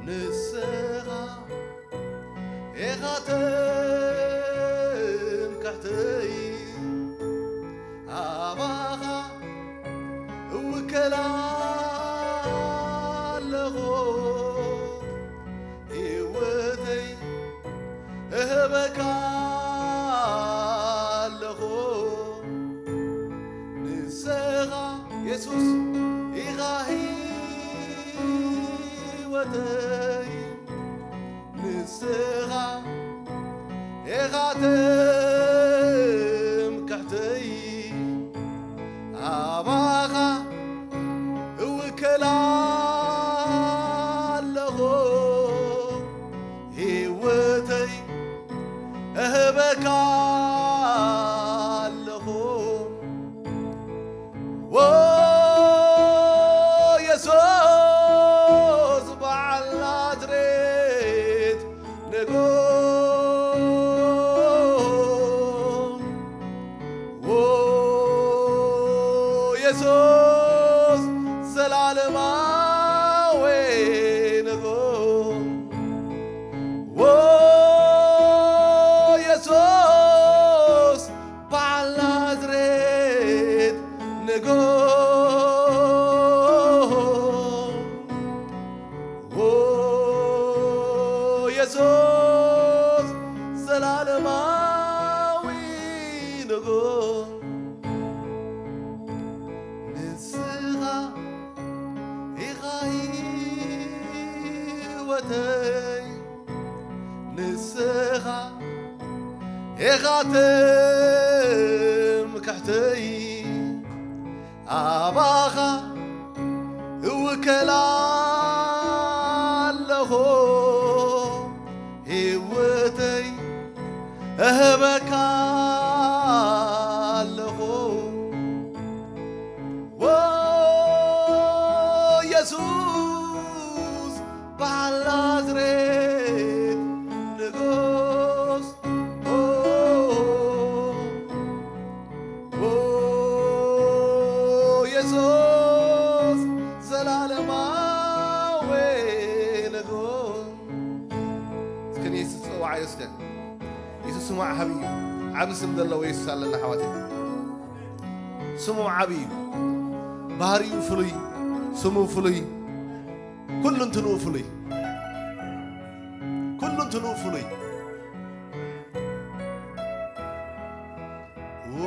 ንስኻ ኢኻ ትምክሕተይ፣ ኣባኻ እውከል ኣለኹ፣ ህይወተይ እህበካ ኣለኹ። ንስኻ የሱስ ኢኻ ህይወተይ፣ ንስኻ ኢኻ ትምክሕተይ፣ ኣባኻ እውከል ኣለኹ፣ ህይወተይ እህበካ ኣለኹ። ዎ የሱስ በዓል ናዝሬት ንጉስ፣ ዎ የሱስ ዘላለማዊ ንጉስ፣ ዎ የሱስ በዓል ናዝሬት ንጉስ፣ ዎ የሱስ ዘላለማዊ ንጉስ፣ ንስኻ ኢኻ ህይወተይ፣ ንስኻ ኢኻ ትምክሕተይ፣ ኣባኻ እውከል ኣለኹ፣ ህይወተይ እህበካ ኣለኹ። ዎ የሱስ በዓል ናዝሬት ንጉስ፣ ዎ የሱስ ዘላለማዊ ንጉስ። እስከ ንየሱስ ጸዋዓዮ እስከ። የሱስ ስሙ ዓቢ እዩ። ዓቢ ስም ዘለዎ የሱስ ኣለና ኣሕዋተይ። ስሙ ዓቢ እዩ። ባህሪኡ ፍሉይ፣ ስሙ ፍሉይ፣ ኩሉ እንትንኡ ፍሉይ፣ ኩሉ እንትንኡ ፍሉይ። ዎ፣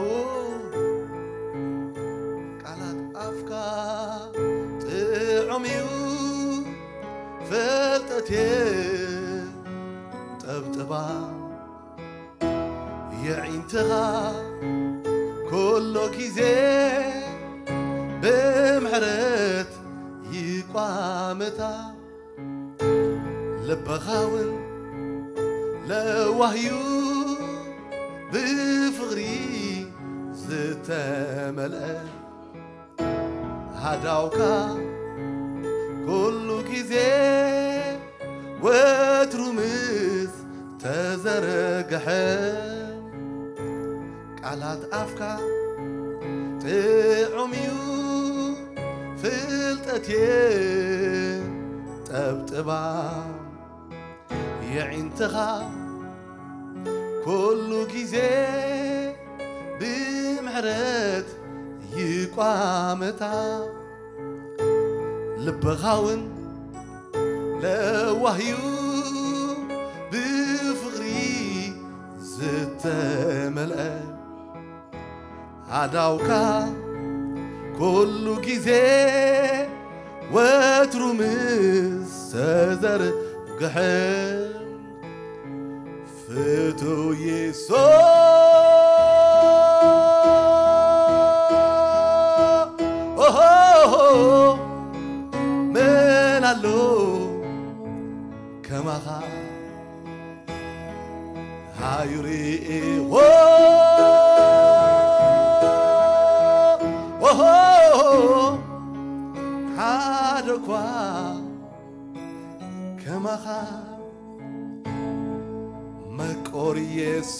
ቃላት ኣፍካ ጥዑም እዩ፣ ፍልጠት እየ ጠብጥባ፣ የዒንትኻ ኩሉ ግዜ ብምሕረት ይቋምታ፣ ልብኻ እውን ለዋህ እዩ ብፍቕሪ ዝተመልአ። ሃዳውካ ኩሉ ግዜ ወትሩ ምስ ተዘርግሐ፣ ቃላት ኣፍካ ጥዑም እዩ ፍልጠት እየ ጠብጥባ፣ የዒንትኻ ኩሉ ግዜ ብምሕረት ይቋምታ፣ ልብኻ እውን ለዋህ እዩ ብፍቕሪ ዝተመልአ። ኣዳውካ ኩሉ ግዜ ወትሩ ምስ ተዘርግሐ፣ ፍቱው የሱስ፣ ኦሆ፣ መን ኣሎ ከማኻ? ሃዩ ርኢዎ፣ ኦሆ፣ ሓደ እኳ ከማኻ መቆር የሱስ፣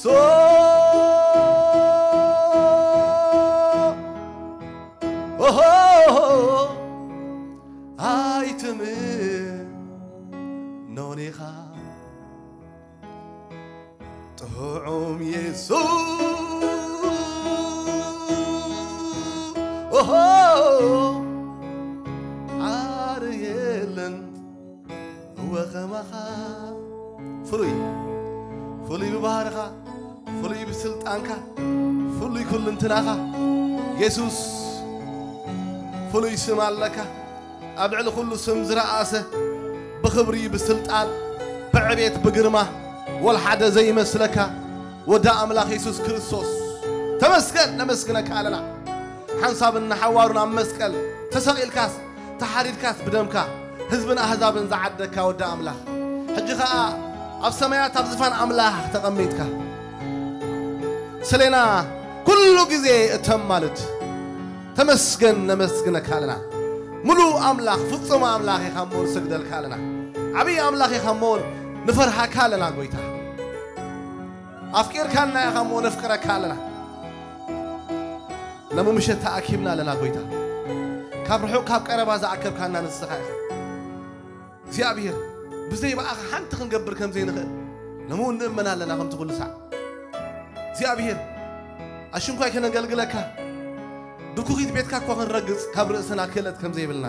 ኦሆ፣ ኣይ ኖኒኻ ጥዑም የሱስ ኦሆ ዓር የለን እወ ኸማኻ ፍሉይ ፍሉይ ብባህርኻ ፍሉይ ብስልጣንካ ፍሉይ ኩልንትናኻ የሱስ ፍሉይ ስም ኣለካ ኣብ ልዕሊ ኩሉ ስም ዝረኣሰ ብኽብሪ ብስልጣን ብዕቤት ብግርማ ወልሓደ ዘይመስለካ ወዳ ኣምላኽ የሱስ ክርስቶስ ተመስገን ነመስግነካ ኣለና ሓንሳብ እናሓዋሩን ኣብ መስቀል ተሰቒልካስ ተሓሪድካስ ብደምካ ህዝብን ኣህዛብን ዝዓደካ ወዳ ኣምላኽ ሕጂ ኸኣ ኣብ ሰማያት ኣብ ዝፋን ኣምላኽ ተቐሚጥካ ስሌና ኩሉ ግዜ እተማልድ ተመስገን ነመስግነካ ኣለና ምሉእ ኣምላኽ ፍጹም ኣምላኽ ኢኻ እሞ ንሰግደልካ ኣለና ዓብዪ ኣምላኽ ኢኻ እሞ ንፈርሃካ ኣለና ጎይታ ኣፍቂርካና ኢኻ እሞ ነፍቅረካ ኣለና ሎሚ ምሸት ተኣኪብና ኣለና ጎይታ ካብ ርሑቕ ካብ ቀረባ ዝኣከብካና ንስኻ ኢኻ እግዚኣብሔር ብዘይ ብኣኻ ሓንቲ ክንገብር ከም ዘይንኽእል ሎሚ እውን ንእመን ኣለና ከምቲ ኩሉ ሳዕ እግዚኣብሔር ኣሽንኳይ ከነገልግለካ ድኩኺት ቤትካ እኳ ክንረግጽ ካብ ርእስና ክእለት ከም ዘይብልና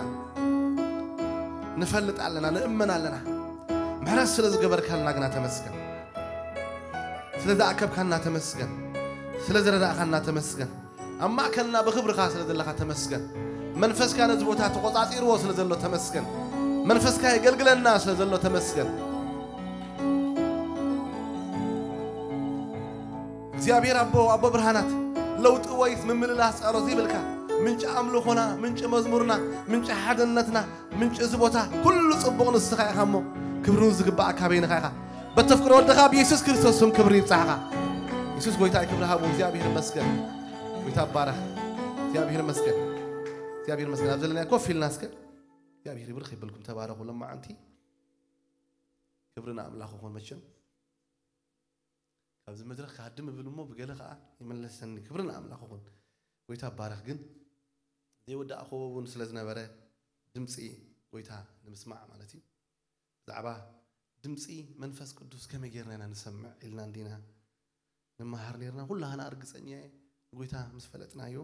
ንፈልጥ ኣለና ንእመን ኣለና ምሕረት ስለ ዝገበርካልና ግና ተመስገን ስለ ዝኣከብካና ተመስገን ስለ ዝረዳእካና ተመስገን ኣብ ማእከልና ብኽብርኻ ስለ ዘለኻ ተመስገን መንፈስካ ነዚ ቦታ ተቆጻጺርዎ ስለ ዘሎ ተመስገን መንፈስካ የገልግለና ስለ ዘሎ ተመስገን እግዚኣብሔር ኣቦ ኣቦ ብርሃናት ለውጢ ወይስ ምምልላስ ጸሎት ይብልካ ምንጭ ኣምልኾና ምንጭ መዝሙርና ምንጭ ሓድነትና ምንጭ እዚ ቦታ ኩሉ ጽቡቕ ንስኻ ኢኻ እሞ ክብርን ዝግባኣ ካበይንኻ ኢኻ በተፍቅሮ ወልድኻ ብየሱስ ክርስቶስ ስም ክብሪ ይብጻሕኻ የሱስ ጎይታ ክብሪ ሃቡ እግዚኣብሔር መስገን ጎይታ ባረኽ እግዚኣብሔር መስገን እግዚኣብሔር መስገን ኣብ ዘለና ኮፍ ኢልና እስከ እግዚኣብሔር ይብርኽ ይብልኩም ተባረኹ ለማዓንቲ ክብሪ ንኣምላኽ ይኹን መቸም ካብዚ መድረኽ ክሃድም እብል እሞ ብገለ ከዓ ይመለሰኒ ክብሪ ንኣምላኽ ይኹን ጎይታ ባረኽ ግን ዘይወዳእክዎ እውን ስለ ዝነበረ ድምፂ ጎይታ ንምስማዕ ማለት እዩ ብዛዕባ ድምፂ መንፈስ ቅዱስ ከመይ ጌርና ኢና ንሰምዕ ኢልና እንዲና ንመሃር ነርና ኩላህና እርግፀኛ እየ ንጎይታ ምስ ፈለጥናዮ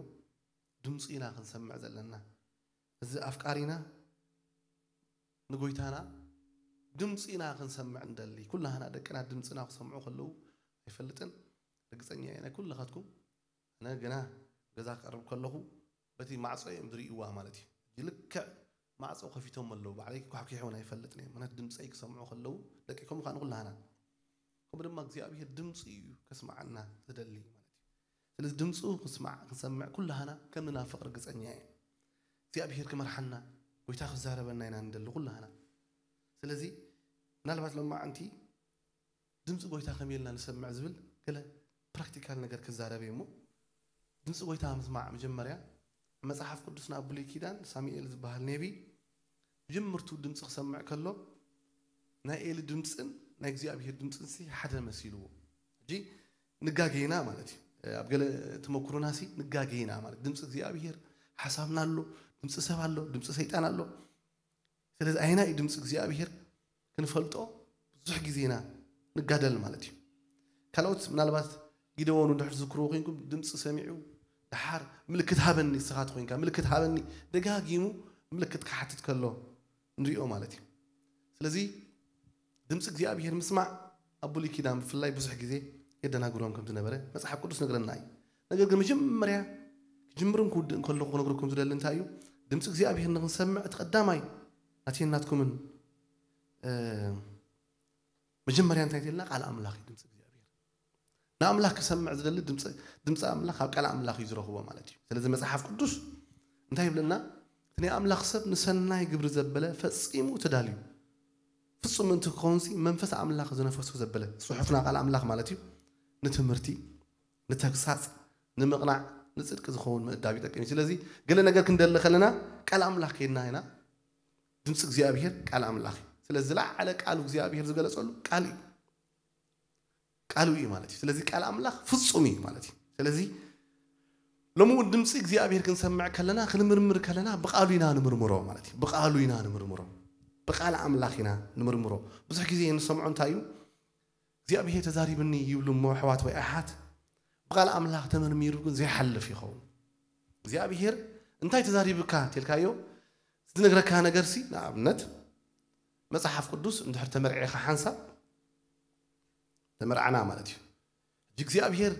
ድምፁ ኢና ክንሰምዕ ዘለና እዚ ኣፍቃሪና ንጎይታና ድምፂ ኢና ክንሰምዕ እንደሊ ኩላህና ደቅና ድምፅና ክሰምዑ ከለዉ ኣይፈልጥን ርግፀኛ እየ ናይ ኩልኻትኩም ኣነ ግና ገዛ ክቀርብ ከለኹ በቲ ማዕፆ እዮም ዝርእይዋ ማለት እዩ ሕጂ ልክዕ ማዕፆ ከፊቶም ኣለዉ ባዕለይ ክኳሕኪሕ እውን ኣይፈልጥን እየ ምክንያት ድምፀይ ክሰምዑ ከለዉ ደቂ ከምኡ ከዓ ንኩላህና ከምኡ ድማ እግዚኣብሄር ድምፂ እዩ ከስማዓና ዝደሊ ማለት እዩ ስለዚ ድምፁ ክስማዕ ክንሰምዕ ኩላህና ከም ንናፍቕ ርግፀኛ እየ እግዚኣብሄር ክመርሓና ጎይታ ክዛረበና ኢና ንደሊ ኩላህና ስለዚ ምናልባት ሎማዓንቲ ድምፂ ጎይታ ከመይ ኢልና ንሰምዕ ዝብል ገለ ፕራክቲካል ነገር ክዛረብ እየ እሞ ድምፂ ጎይታ ምስማዕ መጀመርያ መፅሓፍ ቅዱስ ናብ ብሉይ ኪዳን ሳሙኤል ዝበሃል ነቢ ጅምርቱ ድምፂ ክሰምዕ ከሎ ናይ ኤሊ ድምፅን ናይ እግዚኣብሄር ድምፅን ሲ ሓደ መሲልዎ ሕጂ ንጋጌና ማለት እዩ ኣብ ገለ ተመክሮና ሲ ንጋጌና ማለት ድምፂ እግዚኣብሄር ሓሳብና ኣሎ ድምፂ ሰብ ኣሎ ድምፂ ሰይጣን ኣሎ ስለዚ ኣይና እዩ ድምፂ እግዚኣብሄር ክንፈልጦ ብዙሕ ግዜ ኢና ንጋደል ማለት እዩ ካልኦት ምናልባት ጊደዎን እንድሕር ዝዝክርዎ ኮይንኩም ድምፂ ሰሚዑ ደሓር ምልክት ሃበኒ ንስኻ ተኮይንካ ምልክት ሃበኒ ደጋጊሙ ምልክት ክሓትት ከሎ ንሪኦ ማለት እዩ ስለዚ ድምፂ እግዚኣብሄር ምስማዕ ኣብ ብሉይ ኪዳን ብፍላይ ብዙሕ ግዜ የደናግሮም ከም ዝነበረ መፅሓፍ ቅዱስ ነግረና እዩ ነገር ግን መጀመርያ ክጅምርን ክውድእን ከለኹ ክነግረኩም ዝደሊ እንታይ እዩ ድምፂ እግዚኣብሄር ንክንሰምዕ እቲ ቀዳማይ ናትየን ናትኩምን መጀመርያ እንታይ ተልና ቃል ኣምላኽ እዩ ድምፂ እግዚኣብሔር ንኣምላኽ ክሰምዕ ዝደሊ ድምፂ ኣምላኽ ኣብ ቃል ኣምላኽ እዩ ዝረኽቦ ማለት እዩ ስለዚ መፅሓፍ ቅዱስ እንታይ ይብለና እቲ ናይ ኣምላኽ ሰብ ንሰናይ ግብሪ ዘበለ ፈፂሙ ተዳልዩ ፍፁም ምእንቲ ክኸውን መንፈስ ኣምላኽ ዝነፈሶ ዘበለ ፅሑፍና ቃል ኣምላኽ ማለት እዩ ንትምህርቲ ንተግሳፅ ንምቕናዕ ንፅድቂ ዝኸውን ምእዳብ ይጠቅም እዩ ስለዚ ገለ ነገር ክንደሊ ከለና ቃል ኣምላኽ ከይድና ኢና ድምፂ እግዚኣብሄር ቃል ኣምላኽ እዩ ስለዚ ዝለዓለ ቃሉ እግዚኣብሄር ዝገለፀሉ ቃል እዩ ቃሉ እዩ ማለት እዩ ስለዚ ቃል ኣምላኽ ፍፁም እዩ ማለት እዩ ስለዚ ሎሚ እውን ድምፂ እግዚኣብሄር ክንሰምዕ ከለና ክንምርምር ከለና ብቃሉ ኢና ንምርምሮ ማለት እዩ ብቃሉ ኢና ንምርምሮ ብቃል ኣምላኽ ኢና ንምርምሮ። ብዙሕ ግዜ እንሰምዖ እንታይ እዩ? እግዚኣብሔር ተዛሪብኒ ይብሉ እሞ ኣሕዋት ወይ ኣሓት፣ ብቃል ኣምላኽ ተመርሚሩ ግን ዘይሓልፍ ይኸውን። እግዚኣብሔር እንታይ ተዛሪብካ እንተልካዮ፣ ዝነግረካ ነገርሲ፣ ንኣብነት መጽሓፍ ቅዱስ እንድሕር ተመርዒኻ ሓንሳብ፣ ተመርዓና ማለት እዩ። ሕጂ እግዚኣብሔር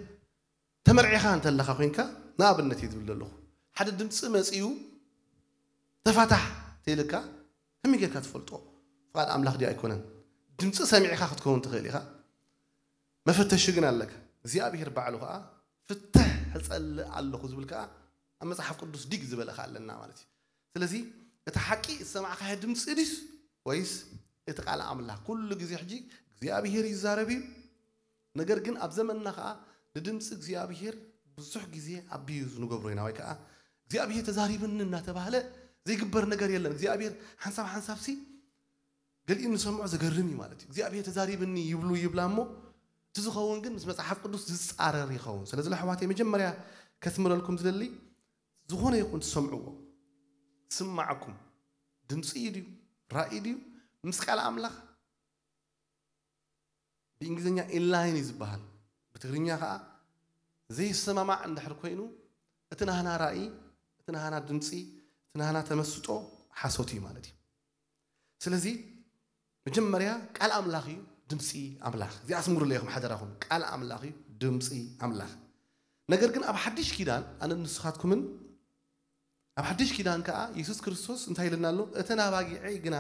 ተመርዒኻ እንተለኻ ኮይንካ፣ ንኣብነት እየ ዝብል ዘለኹ፣ ሓደ ድምፂ መፂኡ ተፋታሕ ተይልካ ከመይ ጌርካ ትፈልጦ? ፍቓድ ኣምላኽ ድዩ ኣይኮነን? ድምፂ ሰሚዕኻ ክትከውን ትኽእል ኢኻ፣ መፈተሺ ግን ኣለካ። እግዚኣብሔር ባዕሉ ከዓ ፍትሕ እፀልእ ኣለኹ ዝብል ከዓ ኣብ መፅሓፍ ቅዱስ ዲግ ዝበለ ከዓ ኣለና ማለት እዩ። ስለዚ እቲ ሓቂ ዝሰማዕካዮ ድምፂ ድዩስ ወይስ እቲ ቃል ኣምላኽ? ኩሉ ግዜ ሕጂ እግዚኣብሔር ይዛረብ እዩ። ነገር ግን ኣብ ዘመንና ከዓ ንድምፂ እግዚኣብሔር ብዙሕ ግዜ ኣቢዩዝ ንገብሮ ኢና፣ ወይ ከዓ እግዚኣብሔር ተዛሪብኒ እናተባህለ ዘይግበር ነገር የለን። እግዚኣብሔር ሓንሳብ ሓንሳብሲ ገሊኡ ንሰምዖ ዘገርም እዩ ማለት እዩ። እግዚኣብሔር ተዛሪብኒ ይብሉ ይብላ እሞ እቲ ዝኸውን ግን ምስ መፅሓፍ ቅዱስ ዝፃረር ይኸውን። ስለዚ ለሕዋተይ መጀመርያ ከስምረልኩም ዝደሊ ዝኾነ ይኹን ትሰምዕዎ ስማዕኩም ድምፂ እዩ ድዩ ራእይ ድዩ ምስ ቃል ኣምላኽ ብእንግሊዝኛ ኢንላይን እዩ ዝበሃል። ብትግርኛ ከዓ ዘይሰማማዕ እንድሕር ኮይኑ እቲ ናህና ራእይ፣ እቲ ናህና ድምፂ፣ እቲ ናህና ተመስጦ ሓሶት እዩ ማለት እዩ። ስለዚ መጀመርያ ቃል ኣምላኽ እዩ ድምፂ ኣምላኽ። እዚ ኣስምሩለይ ኢኹም ሓደራኹም፣ ቃል ኣምላኽ እዩ ድምፂ ኣምላኽ። ነገር ግን ኣብ ሓድሽ ኪዳን ኣነ ንስኻትኩምን ኣብ ሓድሽ ኪዳን ከዓ የሱስ ክርስቶስ እንታይ ኢልና ኣሎ? እተን ኣባጊዐይ ግና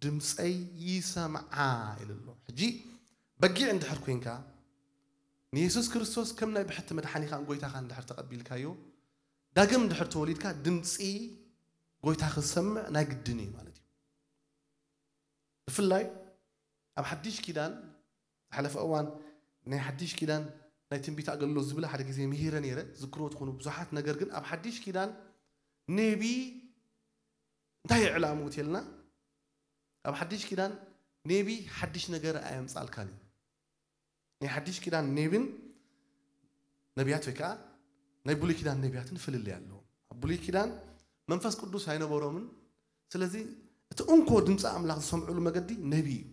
ድምፀይ ይሰምዓ ኢሉ ኣሎ። ሕጂ በጊዕ እንድሕር ኮይንካ ንየሱስ ክርስቶስ ከም ናይ ብሕቲ መድሓኒኻን ጎይታኻ እንድሕር ተቐቢልካዮ ዳግም እንድሕር ተወሊድካ ድምፂ ጎይታ ክትሰምዕ ናይ ግድን እዩ ማለት እዩ። ብፍላይ ኣብ ሓድሽ ኪዳን ዝሓለፈ እዋን ናይ ሓድሽ ኪዳን ናይ ትንቢት ኣገልግሎት ዝብል ሓደ ግዜ ምሂረ ነይረ ዝክርዎ ትኾኑ ብዙሓት። ነገር ግን ኣብ ሓድሽ ኪዳን ኔቢ እንታይ ዕላምኡ ትልና? ኣብ ሓድሽ ኪዳን ኔቢ ሓድሽ ነገር ኣየምጻልካን እዩ። ናይ ሓድሽ ኪዳን ኔቢን ነቢያት ወይ ከዓ ናይ ብሉይ ኪዳን ነቢያትን ፍልልይ ኣለዎም። ኣብ ብሉይ ኪዳን መንፈስ ቅዱስ ኣይነበሮምን። ስለዚ እቲ እንኮ ድምፂ ኣምላኽ ዝሰምዑሉ መገዲ ነቢ እዩ።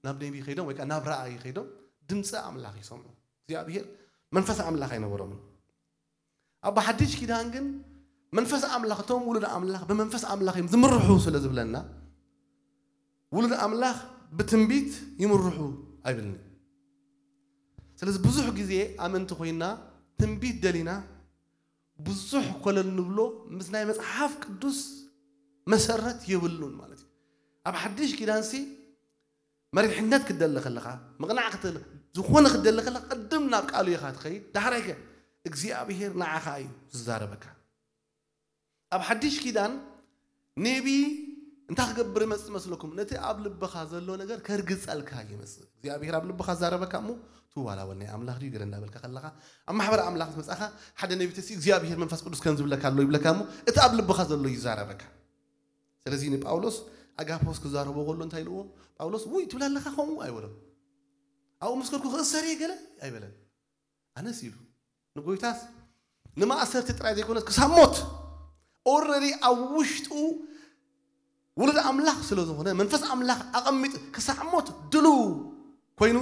ናብ ነቢ ከይዶም ወይ ከዓ ናብ ረኣይ ከይዶም ድምፂ ኣምላኽ ይሰምዑ። እግዚኣብሔር መንፈስ ኣምላኽ ኣይነበሮምን። ኣብ ሓድሽ ኪዳን ግን መንፈስ ኣምላኽ እቶም ውሉድ ኣምላኽ ብመንፈስ ኣምላኽ እዮም ዝምርሑ ስለ ዝብለና ውሉድ ኣምላኽ ብትንቢት ይምርሑ ኣይብልኒ። ስለዚ ብዙሕ ግዜ ኣመንቲ ኮይና ትንቢት ደሊና ብዙሕ ኮለል ንብሎ ምስ ናይ መጽሓፍ ቅዱስ መሰረት የብሉን ማለት እዩ። ኣብ ሓድሽ ኪዳንሲ መሪሕነት ክደሊ ከለኻ ምቕናዕ ክትል ዝኾነ ክደሊ ከለኻ ቅድም ናብ ቃሉ ኢኻ ትኸይድ። ዳሕራይከ እግዚኣብሔር ንዓኻ እዩ ዝዛረበካ። ኣብ ሓድሽ ኪዳን ኔቢ እንታይ ክገብር ይመጽእ መስለኩም? ነቲ ኣብ ልብኻ ዘሎ ነገር ከርግጸልካ ይመጽእ። እግዚኣብሔር ኣብ ልብኻ ዛረበካ እሞ ትዋላወል ናይ ኣምላኽ ድዩ ገለ እንዳበልካ ከለኻ ኣብ ማሕበር ኣምላኽ ምስ መጻኻ ሓደ ነቢ ተሲ እግዚኣብሔር መንፈስ ቅዱስ ከም ዝብለካ ኣሎ ይብለካ እሞ እቲ ኣብ ልብኻ ዘሎ ይዛረበካ። ስለዚ ንጳውሎስ ኣጋፖስ ክዛረቦ ከሎ እንታይ ኢልዎ? ጳውሎስ ውይ ትብል ኣለኻ ከምኡ ኣይበሎም። ኣብኡ ምስ ከድኩ ክእሰር እየ ገለ ኣይበለን። ኣነስ ኢሉ ንጎይታስ ንማእሰርቲ ጥራይ ዘይኮነስ ክሳብ ሞት ኦረዲ ኣብ ውሽጡ ውሉድ ኣምላኽ ስለ ዝኾነ መንፈስ ኣምላኽ ኣቐሚጡ ክሳብ ሞት ድልው ኮይኑ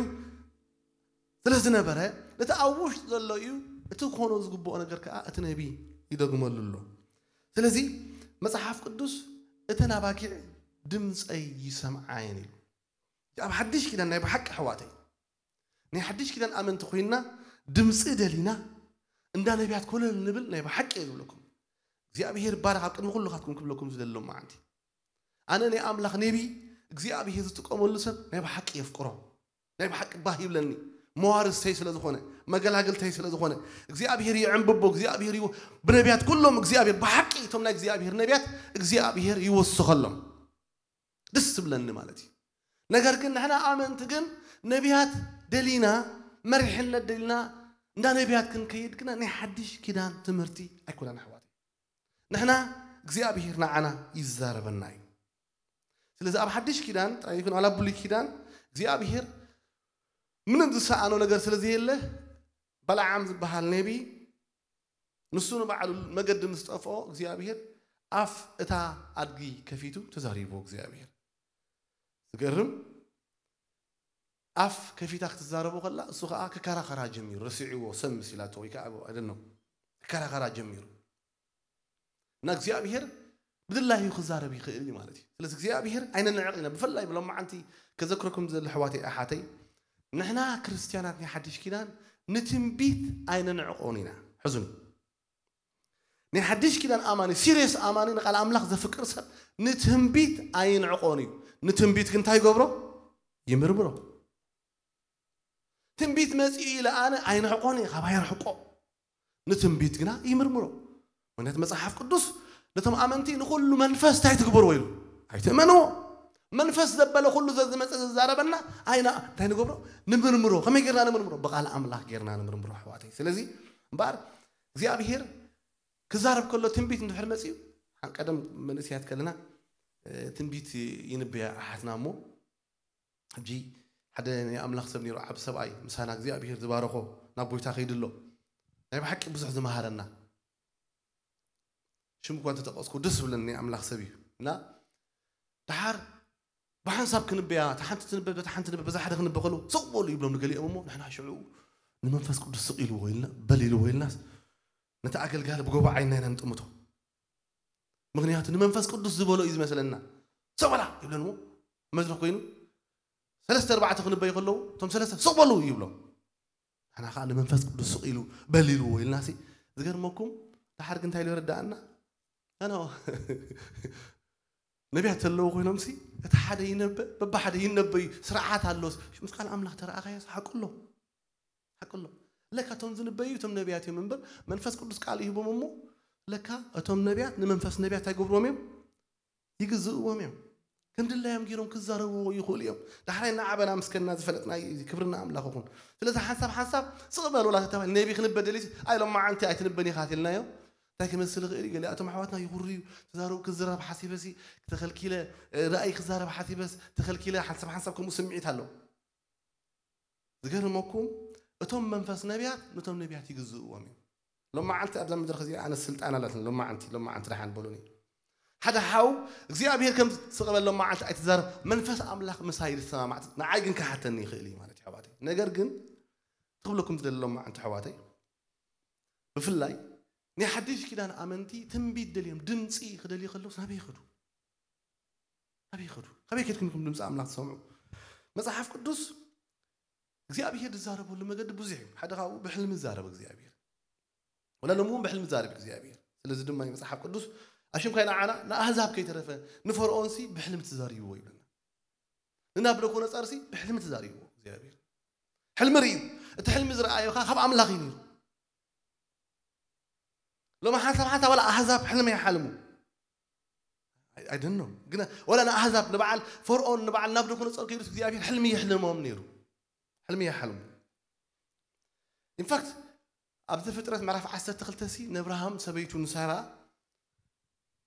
ስለ ዝነበረ ነቲ ኣብ ውሽጡ ዘሎ እዩ እቲ ክኾኖ ዝግብኦ ነገር ከዓ እቲ ነቢ ይደግመሉ ኣሎ። ስለዚ መጽሓፍ ቅዱስ እተን ኣባጊዕ ድምፀይ ይሰምዓ እየን ኢሉ። ኣብ ሓድሽ ኪዳን ናይ ብሓቂ ኣሕዋተይ ናይ ሓድሽ ኪዳን ኣመንቲ ኮይንና ድምፂ ደሊና እንዳ ነቢያት ኮለል ንብል ናይ ብሓቂ እየ ዝብለኩም። እግዚኣብሔር ይባረኽ ኣብ ቅድሚ ኩልኻትኩም ክብለኩም ዝደሊ ሎማዓንቲ። ኣነ ናይ ኣምላኽ ነቢ እግዚኣብሔር ዝጥቀመሉ ሰብ ናይ ብሓቂ የፍቅሮ። ናይ ብሓቂ ባህ ይብለኒ። መዋርስተይ ስለ ዝኾነ፣ መገላግልተይ ስለ ዝኾነ እግዚኣብሔር ይዕንብቦ። እግዚኣብሔር ይወ- ብነቢያት ኩሎም እግዚኣብሔር ብሓቂ እቶም ናይ እግዚኣብሔር ነቢያት እግዚኣብሔር ይወስኸሎም። ደስ ትብለኒ ማለት እዩ። ነገር ግን ንሕና ኣመንቲ ግን ነቢያት ደሊና መሪሕነት ደሊና እንዳ ነቢያት ክንከይድ ግና ናይ ሓድሽ ኪዳን ትምህርቲ ኣይኮነን ኣሕዋት። ንሕና እግዚኣብሔር ንዓና ይዛረበና እዩ። ስለዚ ኣብ ሓድሽ ኪዳን ጥራይ ይኩን ኣብ ብሉይ ኪዳን እግዚኣብሔር ምንም ዝሰኣኖ ነገር ስለ ዘየለ በለዓም ዝበሃል ነቢ ንሱ ንባዕሉ መገዲ ምስ ጠፍኦ እግዚኣብሔር ኣፍ እታ ኣድጊ ከፊቱ ተዛሪብዎ እግዚኣብሔር። ዝገርም። ኣፍ ከፊታ ክትዛረቦ ከላ እሱ ከዓ ክከራኸራ ጀሚሩ። ረሲዕዎ፣ ሰብ መሲላቶ ወይ ከዓ I don't know፣ ክከራኸራ ጀሚሩ። እና እግዚኣብሔር ብድላዩ ክዛረብ ይኽእል እዩ ማለት እዩ። ስለዚ እግዚኣብሔር ኣይንንዕቕ ኢና። ብፍላይ ብሎማዓንቲ ከዘክረኩም ዘሎ ኣሕዋተይ ኣሓተይ፣ ንሕና ክርስትያናት ናይ ሓድሽ ኪዳን ንትንቢት ኣይንንዕቆን ኢና። ሕዙኒ፣ ናይ ሓድሽ ኪዳን ኣማኒ፣ ሲሪየስ ኣማኒ፣ ንቃል ኣምላኽ ዘፍቅር ሰብ ንትንቢት ኣይንዕቆን እዩ። ንትንቢት ግን እንታይ ይገብሮ? ይምርምሮ። ትንቢት መጺኡ ኢለ ኣነ ኣይንዕቆን እየ፣ ካብ ኣይርሕቆ። ንትንቢት ግና ይምርምሮ። ምክንያቱ መጽሓፍ ቅዱስ ነቶም ኣመንቲ ንኹሉ መንፈስ እንታይ ትግበርዎ ኢሉ? ኣይትእመንዎ። መንፈስ ዘበለ ኩሉ ዘዝመጸ ዝዛረበና ኣይና እንታይ ንገብሮ? ንምርምሮ። ከመይ ጌርና ንምርምሮ? ብቓል ኣምላኽ ጌርና ንምርምሮ ኣሕዋተይ። ስለዚ እምበኣር እግዚኣብሔር ክዛረብ ከሎ ትንቢት እንድሕር መጺኡ፣ ሓን ቀደም መንእሰያት ከለና፣ እ፣ ትንቢት ይንበያ ኣሓትና እሞ፣ ሕጂ ሓደ ናይ ኣምላኽ ሰብ ነይሩ፣ ዓቢ ሰብኣይ፣ ምሳና እግዚኣብሔር ዝባረኾ፣ ናብ ጎይታ ከይዱ ኣሎ። ናይ ብሓቂ ብዙሕ ዝመሃረና። ሽም እኳ እንተጠቐስኩ ደስ ዝብለኒ ናይ ኣምላኽ ሰብ እዩ። እና ደሓር ብሓንሳብ ክንበያ፣ እታ ሓንቲ ትንበብ፣ እታ ሓንቲ ትንበብ፣ በዛ ሓደ ክንበ ከሎ፣ ስቕ በሉ ይብሎም ንገሊኦም እሞ፣ ንሕና ሽዑ ንመንፈስ ቅዱስ ስቕ ኢልዎ ኢልና፣ በል ኢልዎ ኢልናስ፣ ነቲ ኣገልጋሊ ብጎቦ ዓይንና ኢና ንጥምቶ። ምክንያቱ ንመንፈስ ቅዱስ ዝበሎ እዩ ዝመስለና። ስቕ በላ ይብለን እሞ፣ መድረኽ ኮይኑ፣ ሰለስተ ኣርባዕተ ክንበዩ ከለዉ፣ እቶም ሰለስተ ስቕ በሉ ይብሎም። ንሕና ኸዓ ንመንፈስ ቅዱስ ስቕ ኢሉ፣ በል ኢልዎ ኢልናሲ፣ ዝገርመኩም፣ ደሓር ግን እንታይ ኢሉ ይረዳእና? ኣነ ነቢያት ዘለዉ ኮይኖምሲ፣ እቲ ሓደ ይነበ፣ በብሓደ ይነበዩ፣ ስርዓት ኣሎስ፣ ምስ ቃል ኣምላኽ ተረኣኻዮስ፣ ሓቁ ኣሎ። ሓቁ ኣሎ። ለካ እቶም ዝንበዩ እቶም ነቢያት እዮም እምበር፣ መንፈስ ቅዱስ ቃል ይህቦም እሞ፣ ለካ እቶም ነቢያት ንመንፈስ ነቢያት እንታይ ይገብርዎም እዮም? ይግዝእዎም እዮም። ከም ድላዮም ገይሮም ክዛረብዎ ይኽእሉ እዮም። ዳሕራይ እናዓበና ምስከና ዝፈለጥና እዩ። ክብርና ኣምላኽ ይኹን። ስለዚ ሓንሳብ ሓንሳብ ስቕ በል ወላ ተተባሂል፣ ነቢ ክንበ ደሊስ፣ ኣይ ሎማዓንቲ ኣይትንበን ኢኻ ኢልናዮ። እንታይ ክመስል ይኽእል እዩ? ገለ ኣቶም ኣሕዋትና ይኹርዩ፣ ተዛረቡ፣ ክዝረብ ሓሲበሲ ተኸልኪለ፣ እ፣ ራእይ ክዛረብ ሓሲበስ ተኸልኪለ፣ ሓንሳብ ሓንሳብ ከምኡ ስምዒት ኣሎ። ዝገርመኩም፣ እቶም መንፈስ ነቢያት ነቶም ነቢያት ይግዝእዎም እዮም። ሎማዓንቲ ኣብዛ ምድሪ እዚኣ ኣነ ስልጣን ኣላትኒ። ሎማዓንቲ፣ ሎማዓንቲ ደሓን በሉኒ። ሓደ ሓው እግዚኣብሔር ከም ስቕ በል ሎማዓንቲ ኣይትዛረብ፣ መንፈስ ኣምላኽ ምሳይ ዝሰማማዕ፣ ንዓይ ግን ክሓተኒ ይኽእል እዩ ማለት እዩ ኣሕዋተይ። ነገር ግን ክብለኩም ዝደሊ ሎማዓንቲ ኣሕዋተይ፣ ብፍላይ ናይ ሓድሽ ኪዳን ኣመንቲ ትንቢት ደልዮም ድምፂ ክደልዩ ከለውስ ናበይ ይኸዱ? ናበይ ይኸዱ? ካበይ ከድኩም ኢኹም ድምፂ ኣምላኽ ትሰምዑ? መጽሓፍ ቅዱስ እግዚኣብሔር ዝዛረበሉ መገዲ ብዙሕ እዩ። ሓደ ካብኡ ብሕልሚ ይዛረብ እግዚኣብሔር። ወላ ሎሚ እውን ብሕልሚ ይዛረብ እግዚኣብሔር። ስለዚ ድማ እዩ መጽሓፍ ቅዱስ ኣሽም ካይ ንዓና ንኣህዛብ ከይተረፈ ንፈርዖንሲ ብሕልሚ ተዛሪብዎ ይብለና። ንናቡከደነፆርሲ ብሕልሚ ተዛሪብዎ እግዚኣብሔር። ሕልሚ ርእዩ። እቲ ሕልሚ ዝረኣዮ ኸዓ ካብ ኣምላኽ እዩ ነይሩ። ሎሚ ሓንሳብ ሓንሳብ ዋላ ኣህዛብ ሕልሚ ይሓልሙ። I don't know። ግን ወላ ንኣህዛብ፣ ንበዓል ፈርዖን፣ ንበዓል ናቡከደነፆር ከይዱስ እግዚኣብሔር ሕልሚ የሕልሞም ነይሩ። ሕልሚ ይሓልሙ። ኢንፋክት፣ ኣብ ዘፍጥረት ምዕራፍ ዓሰርተ ክልተ ሲ ንኣብርሃም ሰበይቱ ንሳራ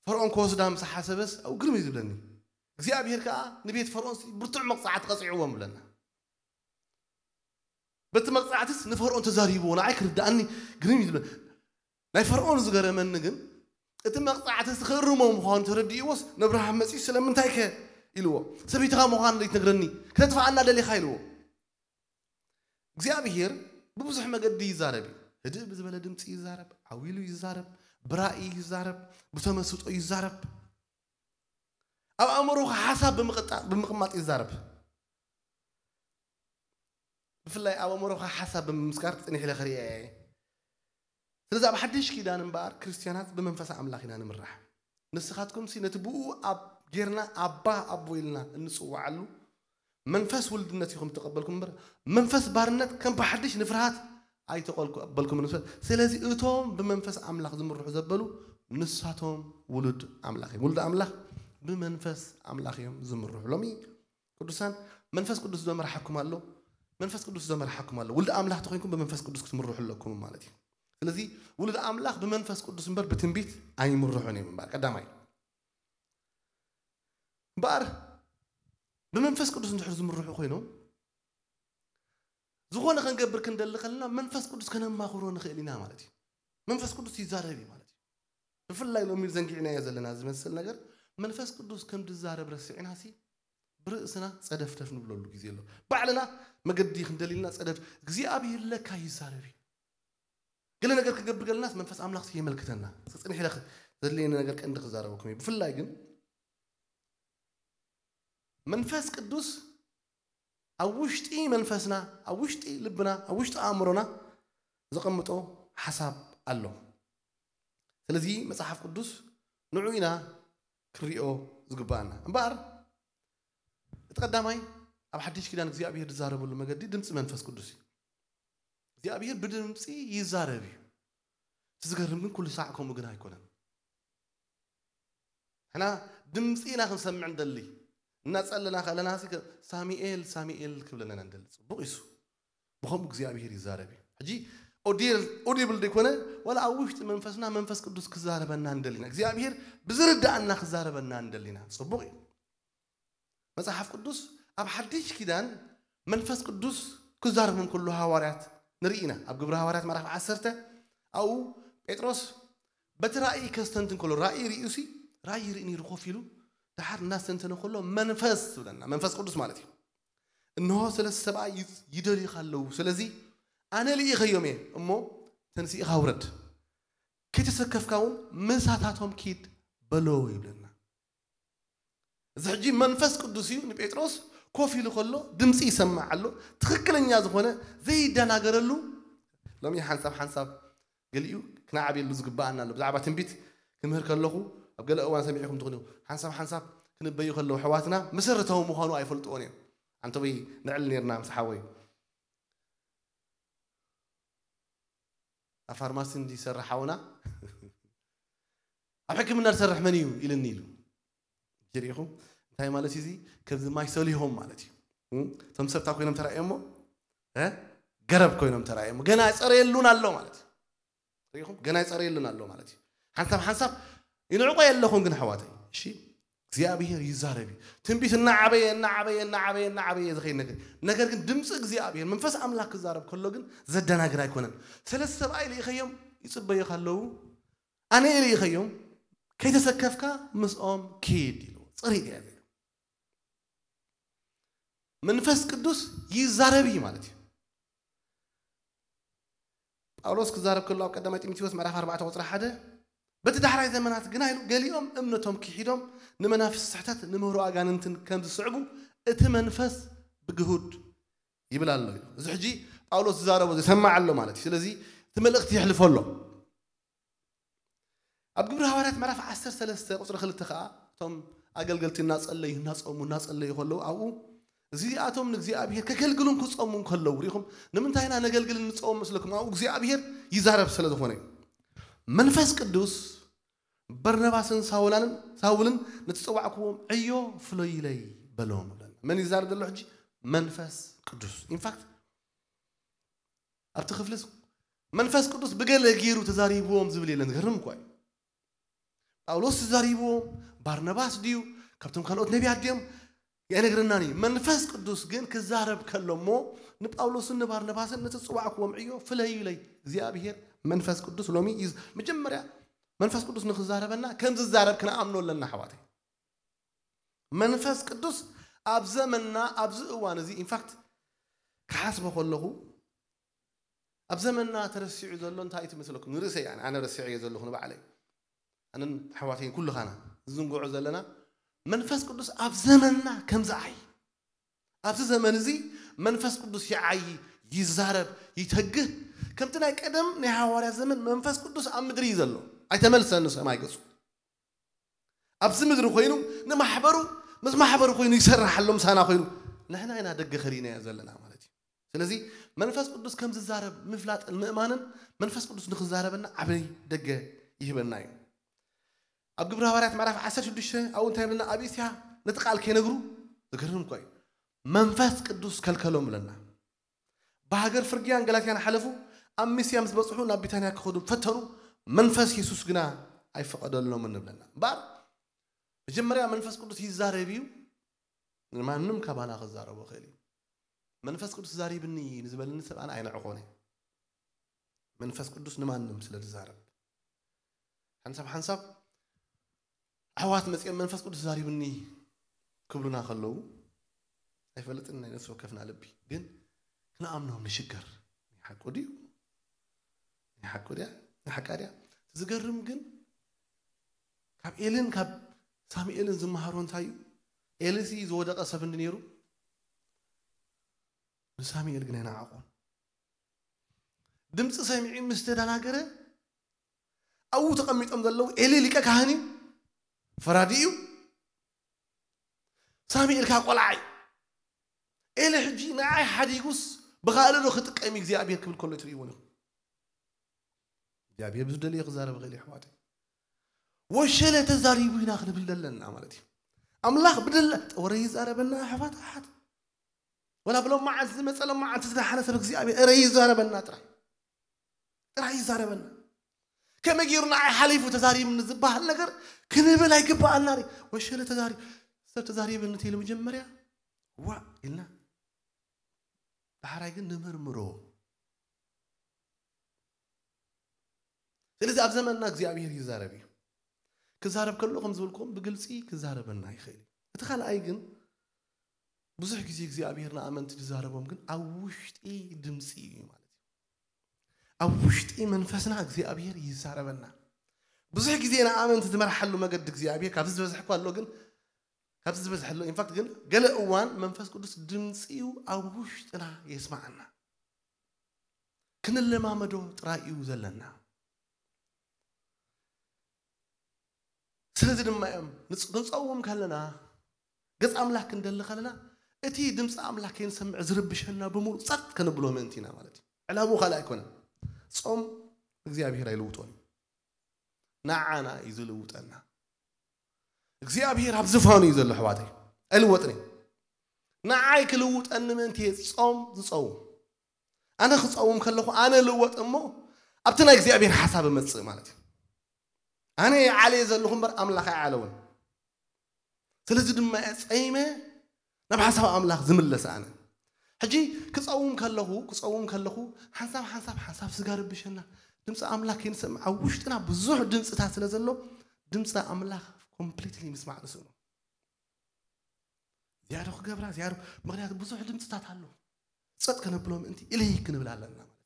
ፈርዖን ክወስዳ ምስ ሓሰበስ፣ ኣብኡ ግርም እዩ ዝብለኒ። እግዚኣብሔር ከኣ ንቤት ፈርዖን ሲ ብርቱዕ መቕጻዕቲ ቀጺዕዎም ብለና። በቲ መቕጻዕትስ ንፈርዖን ተዛሪብዎ፣ ንዓይ ክርድኣኒ ግርም እዩ ዝብለኒ። ናይ ፈርዖን ዝገረመኒ ግን፣ እቲ መቕጻዕትስ ክእርሞ ምዃኑ ተረዲእዎስ፣ ንኣብርሃም መጺኡ፣ "ስለምንታይ ከ?" ኢልዎ። "ሰበይትኻ ምዃና ዘይትነግረኒ፣ ክተጥፍኣና ደሊኻ?" ኢልዎ። እግዚኣብሔር ብብዙሕ መገዲ ይዛረብ እዩ። ህድእ ብዝበለ ድምፂ ይዛረብ፣ ዓው ኢሉ ይዛረብ፣ ብራእይ ይዛረብ፣ ብተመስጦ ይዛረብ። ኣብ ኣእምሮኻ ሓሳብ ብምቕጣ-፣ ብምቕማጥ ይዛረብ። ብፍላይ ኣብ ኣእምሮኻ ሓሳብ ብምምስካር ክጽንሕ ኢለ ክርእየ እየ። ስለዚ ኣብ ሓድሽ ኪዳን እምበኣር ክርስትያናት ብመንፈስ ኣምላኽ ኢና ንምራሕ። ንስኻትኩምሲ ነቲ ብኡ ኣብ ጌርና ኣባ ኣቦ ኢልና እንጽውዓሉ መንፈስ ውልድነት ኢኹም እተቐበልኩም እምበር፣ መንፈስ ባርነት ከም ብሓድሽ ንፍርሃት ኣይተቐበልኩምን። ስለዚ እቶም ብመንፈስ ኣምላኽ ዝምርሑ ዘበሉ ንሳቶም ውሉድ ኣምላኽ እዮም። ውሉድ ኣምላኽ ብመንፈስ ኣምላኽ እዮም ዝምርሑ። ሎሚ ቅዱሳን መንፈስ ቅዱስ ዘመርሓኩም ኣሎ፣ መንፈስ ቅዱስ ዘመርሓኩም ኣሎ። ውሉድ ኣምላኽ ተኾይንኩም ብመንፈስ ቅዱስ ክትምርሑ ኣለኩም ማለት እዩ። ስለዚ ውሉድ ኣምላኽ ብመንፈስ ቅዱስ እምበር ብትንቢት ኣይምርሑን እዮም እምበኣር። ቀዳማይ እምበኣር ብመንፈስ ቅዱስ እንድሕር ዝምርሑ ኮይኖም፣ ዝኾነ ክንገብር ክንደሊ ከለና መንፈስ ቅዱስ ከነማኽሮ ንኽእል ኢና ማለት እዩ። መንፈስ ቅዱስ ይዛረብ እዩ ማለት እዩ። ብፍላይ ሎሚ ዘንጊዕናዮ ዘለና ዝመስል ነገር፣ መንፈስ ቅዱስ ከም ዝዛረብ ረሲዕናሲ፣ ብርእስና ጸደፍደፍ ንብለሉ ግዜ ኣሎ። ባዕልና መገዲ ክንደልልና ጸደፍ እግዚኣብሔር ለካ ይዛረብ እዩ። ገለ ነገር ክንገብር ገለናስ መንፈስ ኣምላኽ የመልክተና። ጽንሕ ኢለ ዘድልየኒ ነገር ቀንዲ ክዛረበኩም እዩ። ብፍላይ ግን መንፈስ ቅዱስ ኣብ ውሽጢ መንፈስና፣ ኣብ ውሽጢ ልብና፣ ኣብ ውሽጢ ኣእምሮና ዘቐምጦ ሓሳብ ኣሎ። ስለዚ መጽሓፍ ቅዱስ ንዑ ኢና ክንሪኦ ዝግባኣና። እምበኣር እቲ ቀዳማይ ኣብ ሓድሽ ኪዳን እግዚኣብሔር ዝዛረበሉ መገዲ ድምፂ መንፈስ ቅዱስ እዩ። እግዚኣብሔር ብድምፂ ይዛረብ እዩ። እቲ ዝገርም ግን ኩሉ ሳዕ ከምኡ ግን ኣይኮነን። ሕና ድምፂ ኢና ክንሰምዕ እንደሊ። እናፀለና ከለና ሲ ከ-፣ ሳሙኤል ሳሙኤል ክብለና ኢና እንደሊ። ፅቡቕ ይሱ ብኸምኡ እግዚኣብሔር ይዛረብ እዩ። ሕጂ ኦዲብል ዘይኮነ ዋላ ኣብ ውሽጢ መንፈስና መንፈስ ቅዱስ ክዛረበና እንደሊና እግዚኣብሔር ብዝርዳእና ክዛረበና እንደሊና ፅቡቕ እዩ። መጽሓፍ ቅዱስ ኣብ ሓድሽ ኪዳን መንፈስ ቅዱስ ክዛረቦም ከሎ ሃዋርያት ንርኢ ኢና። ኣብ ግብሪ ሃዋርያት ምዕራፍ ዓሰርተ ኣብኡ ጴጥሮስ በቲ ራእይ ከስተንትን ከሎ ራእይ ርእዩሲ ራእይ ርኢ ነይሩ ኮፍ ኢሉ ድሓር እናስተንተነ ከሎ መንፈስ ትብለና መንፈስ ቅዱስ ማለት እዩ። እንሆ ሰለስተ ሰብኣይ ይ- ይደልዩኻ ኣለዉ። ስለዚ ኣነ ልኢኸዮም እየ እሞ ተንሲእኻ ውረድ፣ ከይተሰከፍካ እውን ምሳታቶም ኪድ በሎ ይብለና። እዚ ሕጂ መንፈስ ቅዱስ እዩ ንጴጥሮስ ኮፍ ኢሉ ከሎ ድምፂ ይሰማዕ ኣሎ። ትኽክለኛ ዝኾነ ዘይደናገረሉ ሎሚ ሓንሳብ ሓንሳብ ገሊኡ ክነዓብየሉ ዝግባኣና ኣሎ። ብዛዕባ ትንቢት ክምህር ከለኹ ኣብ ገለ እዋን ሰሚዕኹም ትኽእሉ ሓንሳብ ሓንሳብ ክንበዩ ከለዉ ኣሕዋትና መሰረታዊ ምዃኑ ኣይፈልጥዎን እዮም። ኣንተ ወይ ንዕል ነርና ምስ ሓወይ ኣብ ፋርማሲ እንዲ ይሰርሕ ሓውና ኣብ ሕክምና ዝሰርሕ መን እዩ ኢልኒ ኢሉ ሪኢኹም እንታይ ማለት እዚ ከምዚ ማይ ሰሊሆም ማለት እዩ። እም? እቶም ሰብታ ኮይኖም ተራእዮሞ እ? ገረብ ኮይኖም ተራእዮሞ ገና ይፀረየሉን ኣሎ ማለት እዩ። ሪኢኹም ገና ይፀረየሉን ኣሎ ማለት እዩ። ሓንሳብ ሓንሳብ ይንዕቆ የለኹም ግን ኣሕዋተይ እሺ እግዚኣብሔር ይዛረብ እዩ። ትንቢት እናዓበየ እናዓበየ እናዓበየ እናዓበየ ዝኸይድ ነገር ነገር ግን ድምፂ እግዚኣብሔር መንፈስ ኣምላክ ክዛረብ ከሎ ግን ዘደናግር ኣይኮነን። ሰለስተ ሰብኣይ ልኢኸዮም ይፅበዩ ከለዉ ኣነ እየ ልኢኸዮም ከይተሰከፍካ ምስኦም ኪድ ኢሉ ፅሪት እያ መንፈስ ቅዱስ ይዛረብ እዩ ማለት እዩ። ጳውሎስ ክዛረብ ከሎ ኣብ ቀዳማይ ጢሞቴዎስ ምዕራፍ ኣርባዕተ ቁፅሪ ሓደ በቲ ዳሕራይ ዘመናት ግና ኢሉ ገሊኦም እምነቶም ክሒዶም ንመናፍስቲ ስሕተት ንምህሮ ኣጋንንትን ከም ዝስዕቡ እቲ መንፈስ ብግሁድ ይብል ኣሎ ኢሉ። እዚ ሕጂ ጳውሎስ ዝዛረቦ ዝሰማዕ ኣሎ ማለት እዩ። ስለዚ እቲ መልእኽቲ የሕልፎ ኣሎ። ኣብ ግብሪ ሃዋርያት ምዕራፍ ዓሰርተ ሰለስተ ቁፅሪ ክልተ ከዓ እቶም ኣገልገልቲ እናፀለዩ እናፀሙ እናፀለዩ ከለዉ ኣብኡ እዚኣቶም ንእግዚኣብሔር ከገልግሉን ክፀሙን ከለዉ ሪኹም ንምንታይ ኢና ነገልግልን ንፀውም መስለኩም ኣብኡ እግዚኣብሔር ይዛረብ ስለ ዝኾነ እዩ። መንፈስ ቅዱስ በርነባስን ሳውላንን ሳውልን ነቲ ፀዋዕክዎም ዕዮ ፍለዩለይ በሎም ይብለና። መን ይዛረብ ዘሎ ሕጂ መንፈስ ቅዱስ ኢንፋክት ኣብቲ ክፍልስ መንፈስ ቅዱስ ብገለ ገይሩ ተዛሪብዎም ዝብል የለን። ዝገርም እኳ እዩ። ጳውሎስ ተዛሪብዎም ባርነባስ ድዩ ካብቶም ካልኦት ነቢያት ድዮም ኣይነግረናን እዩ። መንፈስ ቅዱስ ግን ክዛረብ ከሎ እሞ ንጳውሎስን ንባርነባስን ነቲ ዝፅዋዕክዎም ዕዮ ፍለዩለይ እግዚኣብሔር መንፈስ ቅዱስ ሎሚ እዩ። መጀመርያ መንፈስ ቅዱስ ንክዛረበና ከም ዝዛረብ ክንኣምኖ ኣለና ኣሕዋተይ። መንፈስ ቅዱስ ኣብ ዘመንና ኣብዚ እዋን እዚ ኢንፋክት ክሓስቦ ከለኹ ኣብ ዘመንና ተረሲዑ ዘሎ እንታይ እዩ ትመስለኩም? ንርእሰይ ኣነ ኣነ ረሲዐዮ ዘለኹ ንባዕለይ ኣነን ኣሕዋተይን ኩልኻና ዝዝንግዖ ዘለና መንፈስ ቅዱስ ኣብ ዘመንና ከምዚ ዓይ ኣብዚ ዘመን እዚ መንፈስ ቅዱስ ይዓይ ይዛረብ ይተግህ ከምቲ ናይ ቀደም ናይ ሃዋርያ ዘመን መንፈስ ቅዱስ ኣብ ምድሪ እዩ ዘሎ ኣይተመልሰን ንሰማይ ገጹ ኣብዚ ምድሪ ኮይኑ ንማሕበሩ ምስ ማሕበሩ ኮይኑ ይሰርሕ ኣሎ ምሳና ኮይኑ ንሕና ኢና ደገ ከሊእናዮ ዘለና ማለት እዩ። ስለዚ መንፈስ ቅዱስ ከም ዝዛረብ ምፍላጥን ምእማንን መንፈስ ቅዱስ ንክዛረበና ዓብይ ደገ ይህበና እዩ። ኣብ ግብሪ ሃዋርያት ምዕራፍ ዓሰርተ ሽዱሽተ ኣብኡ እንታይ ይብለና? ኣብ እስያ ነቲ ቃል ከይነግሩ ዝገርም እኮ እዩ። መንፈስ ቅዱስ ከልከሎም ብለና። ብሃገር ፍርግያን ገላትያን ሓለፉ። ኣብ ሚስያ ምስ በጽሑ ናብ ቢታንያ ክኸዱ ፈተኑ። መንፈስ የሱስ ግና ኣይፈቐደሎምን ንብለና። እምበኣር መጀመርያ መንፈስ ቅዱስ ይዛረብ እዩ። ንማንም ካባና ክዛረቦ ይኽእል እዩ። መንፈስ ቅዱስ ዛሪብኒ ንዝበልኒ ሰብ ኣነ ኣይንዕቆን እየ። መንፈስ ቅዱስ ንማንም ስለ ዝዛረብ ሓንሳብ ሓንሳብ ኣሕዋት መፂኦም መንፈስ ቅዱስ ዛሪብኒ ክብሉና ከለዉ ኣይፈልጥን ናይ ነፍሲ ወከፍና ልቢ ግን ክንኣምኖም ንሽገር። ናይ ሓቁ ድዩ? ናይ ሓቁ ድያ? ናይ ሓቃ ድያ? እቲ ዝገርም ግን ካብ ኤልን ካብ ሳሙኤልን ዝመሃሮ እንታይ እዩ? ኤልሲ ዝወደቐ ሰብ እንዲ ነይሩ ንሳሙኤል ግን ኣይነዓቖን። ድምፂ ሰሚዑ ምስ ተደናገረ ኣብኡ ተቐሚጦም ዘለዉ ኤሊ ሊቀ ካህን እዩ፣ ፈራዲ እዩ። ሳሙኤል ከዓ ቆልዓ እዩ። ኤሊ ሕጂ ንዓይ ሓዲጉስ ብኻልእ ዶ ክጥቀም እዩ እግዚኣብሔር ክብል ከሎ ትርእይዎ ኢኹም። እግዚኣብሔር ብዝደለዮ ክዛረብ ይኽእል እዩ ኣሕዋተይ። ወሸለ ተዛሪቡ ኢና ክንብል ዘለና ማለት እዩ። ኣምላኽ ብደለ ወረ ይዛረበና ኣሕዋት ኣሓት ወላ ብሎም መዓልቲ ዝመፀ ሎም መዓልቲ ዝደሓነ ሰብ እግዚኣብሔር እረ ይዛረበና ጥራይ ጥራይ ይዛረበና። ከመይ ገይሩ ንዓይ ሓሊፉ ተዛሪብኒ ዝበሃል ነገር ክንብል ኣይግባኣና። ወሸለ ተዛሪ ሰብ ተዛሪብኒ ተይሉ መጀመርያ ዋ ኢልና ዳሕራይ ግን ንመርምሮ። ስለዚ ኣብ ዘመንና እግዚኣብሔር ይዛረብ እዩ። ክዛረብ ከሎ ከም ዝበልኩም ብግልፂ ክዛረበና ይኽእል እዩ። እቲ ካልኣይ ግን ብዙሕ ግዜ እግዚኣብሔር ንኣመንቲ ዝዛረቦም ግን ኣብ ውሽጢ ድምፂ እዩ ማለት እዩ። ኣብ ውሽጢ መንፈስና እግዚኣብሔር ይዛረበና። ብዙሕ ግዜ ንኣመንቲ ዝመርሓሉ መገዲ እግዚኣብሔር ካብዚ ዝበዝሕ እኳ ኣሎ ግን ካብዚ ዝበዝሕ ኣሎ ኢንፋክት ግን ገለ እዋን መንፈስ ቅዱስ ድምፂ እዩ ኣብ ውሽጥና የስማዓና። ክንለማመዶ ጥራይ እዩ ዘለና። ስለዚ ድማ እዮም ንፅ- ክንፀውም ከለና ገፅ ኣምላክ ክንደሊ ከለና እቲ ድምፂ ኣምላክ ከይንሰምዕ ዝርብሸና ብምሉእ ጸጥ ከነብሎ ምእንቲ ኢና ማለት እዩ። ዕላምኡ ካልእ ኣይኮነን። ጾም እግዚኣብሔር ኣይልውጦን እዩ። ንዓና እዩ ዝልውጠና። እግዚኣብሔር ኣብ ዝፋኑ እዩ ዘሎ ኣሕዋተይ፣ ኣይልወጥን እዩ። ንዓይ ክልውጠኒ ምእንቲ እየ ጾም ዝጸውም። ኣነ ክጸውም ከለኹ ኣነ ልወጥ እሞ ኣብቲ ናይ እግዚኣብሔር ሓሳብ እመጽእ ማለት እዩ። ኣነ ይዓለየ ዘለኹ እምበር ኣምላኽ ኣይዓለወን። ስለዚ ድማ እየ ጸይመ ናብ ሓሳብ ኣምላኽ ዝምለስ ኣነ። ሕጂ ክጸውም ከለኹ ክጸውም ከለኹ ሓንሳብ ሓንሳብ ሓንሳብ ስጋ ርብሸና ድምፂ ኣምላኽ ከይንሰምዕ ኣብ ውሽጥና ብዙሕ ድምፅታት ስለ ዘሎ ድምፂ ኣምላኽ ኮምፕሊትሊ ምስማዕ ንስእኖ። ዝያዶ ክገብራ ዝያዶ ምክንያቱ ብዙሕ ድምፅታት ኣሎ። ጸጥ ከነብሎ ምእንቲ ኢለይ ክንብል ኣለና ማለት እዩ።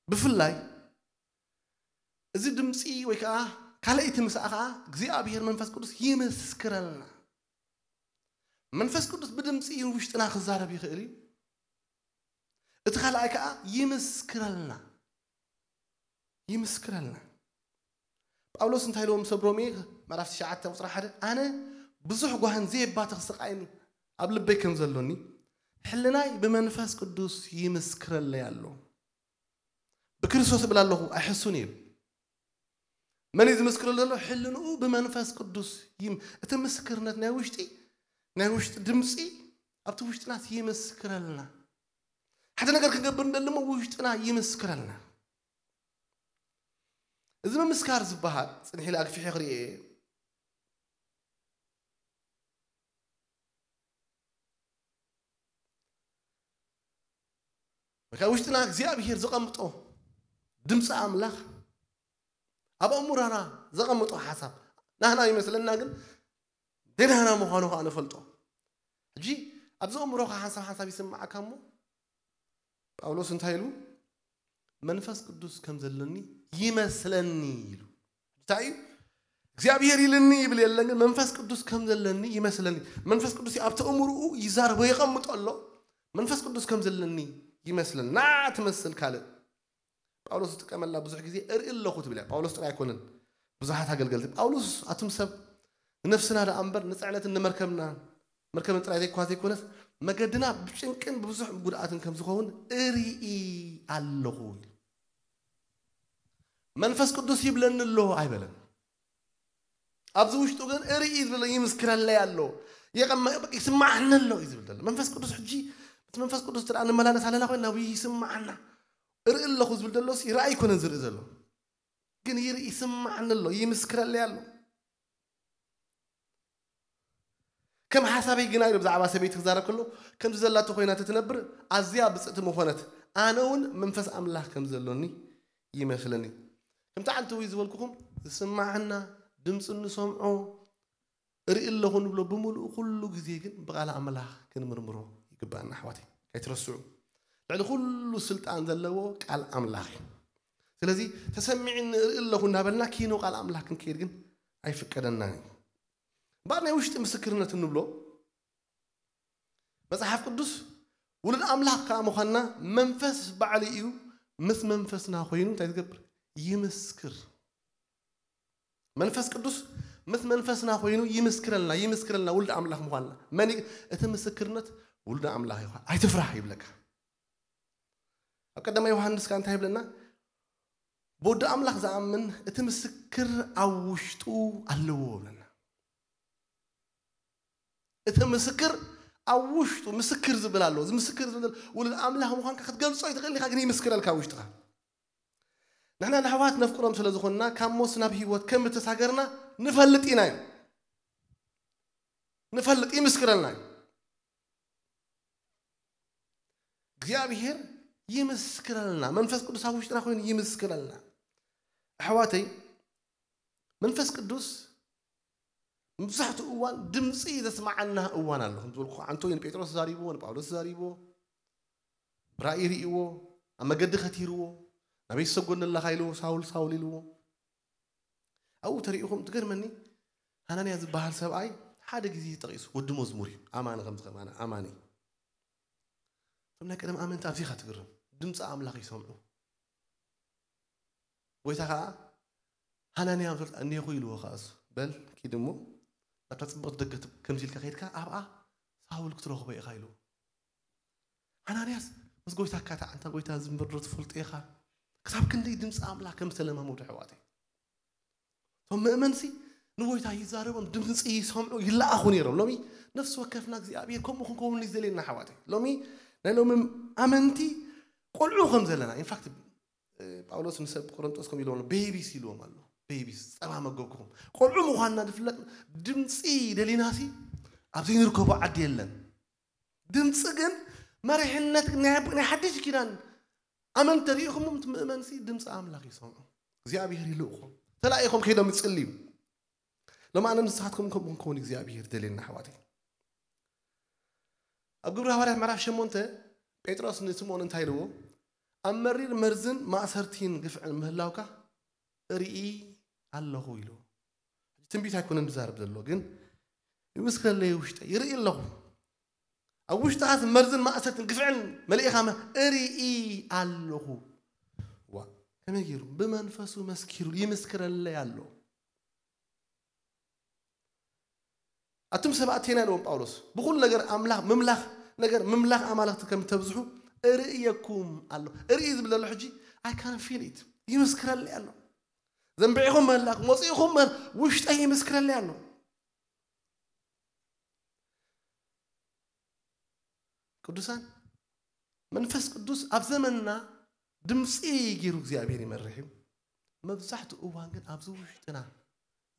ብፍላይ እዚ ድምፂ ወይ ከዓ ካልኣይቲ ምስኣ ከዓ እግዚኣብሔር መንፈስ ቅዱስ ይምስክረልና። መንፈስ ቅዱስ ብድምፂ ውሽጥና ክዛረብ ይኽእል እዩ። እቲ ካልኣይ ከዓ ይምስክረልና። ይምስክረልና። ጳውሎስ እንታይ ኢልዎም ሰብ ሮሜ ምዕራፍ ትሽዓተ ቁፅሪ ሓደ ኣነ ብዙሕ ጓህን ዘየባትኽ ስቃይን ኣብ ልበይ ከም ዘሎኒ ሕልናይ ብመንፈስ ቅዱስ ይምስክረለይ ኣሎ። ብክርስቶስ እብል ኣለኹ ኣይሕሱን እዩ። መን እዩ ዝምስክረሉ ዘሎ? ሕልንኡ ብመንፈስ ቅዱስ ይም እቲ ምስክርነት ናይ ውሽጢ ናይ ውሽጢ ድምፂ ኣብቲ ውሽጥናስ ይምስክረልና። ሓደ ነገር ክንገብር እንደሊ እሞ ውሽጥና ይምስክረልና። እዚ ምምስካር ዝበሃል ፅንሒ ኢለ ኣግፊሐ ክርእየ እየ። ወይ ከዓ ውሽጥና እግዚኣብሔር ዘቐምጦ ድምፂ ኣምላኽ ኣብ ኣእምሮና ዘቐምጦ ሓሳብ ናህና ይመስለና ግን ደናህና ምዃኑ ከዓ ንፈልጦ። ሕጂ ኣብዚ ኣእምሮኻ ሓንሳብ ሓንሳብ ይስምዓካ እሞ ጳውሎስ እንታይ ኢሉ መንፈስ ቅዱስ ከም ዘለኒ ይመስለኒ ኢሉ። እንታይ እዩ እግዚኣብሔር ኢልኒ ይብል የለን ግን መንፈስ ቅዱስ ከም ዘለኒ ይመስለኒ። መንፈስ ቅዱስ ኣብቲ ኣእምርኡ ይዛረቦ የቐምጦ ኣሎ። መንፈስ ቅዱስ ከም ዘለኒ ይመስለኒ። ና ትመስል ካልእ ጳውሎስ ዝጥቀመላ ብዙሕ ግዜ እርኢ ኣለኹ ትብል እያ። ጳውሎስ ጥራይ ኣይኮነን ብዙሓት ኣገልገልቲ ጳውሎስ ኣቱም ሰብ ንነፍስና ደኣ እምበር ንፅዕነትን ንመርከብና መርከብን ጥራይ ዘይኳ ዘይኮነስ መገድና ብጭንቅን ብብዙሕ ጉድኣትን ከም ዝኸውን እርኢ ኣለኹ። መንፈስ ቅዱስ ይብለኒ ኣሎ ኣይበለን። ኣብዚ ውሽጡ ግን እርኢ ዝብለ ይምስክረለይ ኣሎ። የቐመ ይስማዓኒ ኣሎ እዩ ዝብል ዘሎ መንፈስ ቅዱስ። ሕጂ እቲ መንፈስ ቅዱስ ትርኣ ንመላለስ ኣለና ኮይና ይስማዓና። እርኢ ኣለኹ ዝብል ዘሎ ይርኣ ኣይኮነን ዝርኢ ዘሎ ግን ይርኢ ይስማዓኒ ኣሎ ይምስክረለይ ኣሎ። ከም ሓሳበይ ግና ኢሉ ብዛዕባ ሰበይቲ ክዛረብ ከሎ ከምዚ ዘላቶ ኮይና ትትነብር ኣዝያ ብፅእቲ ምኾነት ኣነ እውን መንፈስ ኣምላኽ ከም ዘሎኒ ይመስለኒ። ከምቲ ዓንተዊ ዝበልኩኹም ዝስማዓና ድምፂ እንሰምዖ እርኢ ኣለኹ ንብሎ ብምሉኡ ኩሉ ግዜ ግን ብቓል ኣምላኽ ክንምርምሮ ይግባኣና ኣሕዋተይ። ከይትረስዑ። ልዕሊ ኩሉ ስልጣን ዘለዎ ቃል ኣምላኽ እዩ። ስለዚ ተሰሚዕኒ እርኢ ኣለኹ እናበልና ኪኖ ቃል ኣምላኽ ክንከይድ ግን ኣይፍቀደናን እዩ። እምበኣር ናይ ውሽጢ ምስክርነት እንብሎ መጽሓፍ ቅዱስ ውሉድ ኣምላኽ ከኣ ምዃንና መንፈስ ባዕሉ እዩ ምስ መንፈስና ኮይኑ እንታይ ዝገብር? ይምስክር። መንፈስ ቅዱስ ምስ መንፈስና ኮይኑ ይምስክረልና፣ ይምስክረልና ውሉድ ኣምላኽ ምዃንና። መን እዩ? እቲ ምስክርነት ውሉድ ኣምላኽ እዩ። ኣይትፍራህ ይብለካ። ኣብ ቀዳማይ ዮሃንስ ከኣ እንታይ ይብለና? ብወዲ ኣምላኽ ዝኣምን እቲ ምስክር ኣብ ውሽጡ ኣለዎ ይብለና። እቲ ምስክር ኣብ ውሽጡ ምስክር ዝብል ኣሎ። እዚ ምስክር ዝብል ውሉድ ኣምላኽ ምዃንካ ክትገልጾ ኣይትኽእል ኢኻ፣ ግን ይምስክረልካ ውሽጥኻ። ንሕና ንኣሕዋት ነፍቅሮም ስለ ዝኾንና ካብ ሞት ናብ ህይወት ከም እተሳገርና ንፈልጥ ኢና እዩ። ንፈልጥ፣ ይምስክረልና እዩ። እግዚኣብሔር ይምስክረልና። መንፈስ ቅዱስ ኣብ ውሽጥና ኮይኑ ይምስክረልና። ኣሕዋተይ፣ መንፈስ ቅዱስ መብዛሕትኡ እዋን ድምፂ ዘስማዓና እዋን ኣሎ። ከም ዝበልኩ ዓንቶ ንጴጥሮስ ተዛሪብዎ፣ ንጳውሎስ ተዛሪብዎ፣ ብራእይ ርእይዎ፣ ኣብ መገዲ ከቲርዎ፣ ናበይ ትሰጎኒ ኣለኻ ኢልዎ፣ ሳውል ሳውል ኢልዎ። ኣብኡ ተሪኢኹም ትገርመኒ፣ ሃናንያ ዝበሃል ሰብኣይ ሓደ ግዜ ተጠቒሱ፣ ወዲ መዝሙር እዩ፣ ኣማኒ ከም ዝኸማነ ኣማኒ። እቶም ናይ ቀደም ኣመንቲ ኣብዚኻ ትግርም፣ ድምፂ ኣምላኽ ይሰምዑ። ጎይታ ኸዓ ሃናንያ እኒኹ ኢልዎ ኸዓ እሱ፣ በል ኪድ እሞ ናብታ ፅብቕቲ ደገ ከምዚ ኢልካ ከይድካ ኣብኣ ሳውል ክትረኽቦ ኢኻ ኢልዎ። ሃናንያስ ምስ ጎይታ ኣካታ ኣንታ ጎይታ ዝንበር ዶ ትፈልጦ ኢኻ? ክሳብ ክንደይ ድምፂ ኣምላኽ ከም ዝተለማመዱ ኣሕዋተይ። እቶም ምእመንሲ ንጎይታ ይዛረቦም፣ ድምፂ ይሰምዑ፣ ይለኣኹ ነይሮም። ሎሚ ነፍሲ ወከፍና እግዚኣብሔር ከምኡ ክንከውን እዩ ዝደልየና ኣሕዋተይ። ሎሚ ናይ ሎሚ ኣመንቲ ቆልዑ ከም ዘለና ኢንፋክት ጳውሎስ ንሰብ ቆሮንጦስ ከም ኢልዎም ቤቢስ ኢልዎም ኣሎ። ቤቢስ ጸባ መገብኩም ቆልዑ ምዃንና ዝፍለጥ ድምፂ ደሊናሲ ኣብ ዘይንርከቦ ዓዲ የለን። ድምፂ ግን መሪሕነት ናይ ናይ ሓድሽ ኪዳን ኣመንቲ ሪኢኹም ምእመንሲ ድምፂ ኣምላኽ ይሰምዑ። እግዚኣብሔር ይልእኹም። ተላኢኹም ከይዶም ይፅልዩ። ሎም ኣነ ንስኻትኩም ከምኡ ክንከውን እግዚኣብሔር ደልየና ኣሕዋተይ። ኣብ ግብሪ ሃዋርያት ምዕራፍ ሸሞንተ ጴጥሮስ ንስምኦን እንታይ ኢልዎ? ኣብ መሪር መርዝን ማእሰርቲን ግፍዕን ምህላውካ እርኢ ኣለኹ ኢልዎ። ትንቢት ኣይኮነን ዝዛረብ ዘሎ ግን ይምስክረለይ ውሽጠ ይርኢ ኣለኹ። ኣብ ውሽጥኻስ መርዝን ማእሰርትን ግፍዕን መሊእኻ መ እርኢ ኣለኹ። ዋ ከመይ ገይሩ ብመንፈሱ መስኪሩ ይምስክረለይ ኣሎ። ኣቱም ሰባት ኣቴና ኣለዎም ጳውሎስ ብኩሉ ነገር ኣምላኽ ምምላኽ ነገር ምምላኽ ኣማልኽቲ ከም ተብዝሑ እርእየኩም ኣሎ። እርኢ ዝብል ዘሎ ሕጂ I can feel it ይምስክረለይ ኣሎ። ዘንብዒኹም ምህላኩም ወፂእኹም ምህል ውሽጠይ ይምስክረለይ ኣሎ። ቅዱሳን መንፈስ ቅዱስ ኣብ ዘመንና ድምፂ ገይሩ እግዚኣብሔር ይመርሕ እዩ። መብዛሕትኡ እዋን ግን ኣብዚ ውሽጥና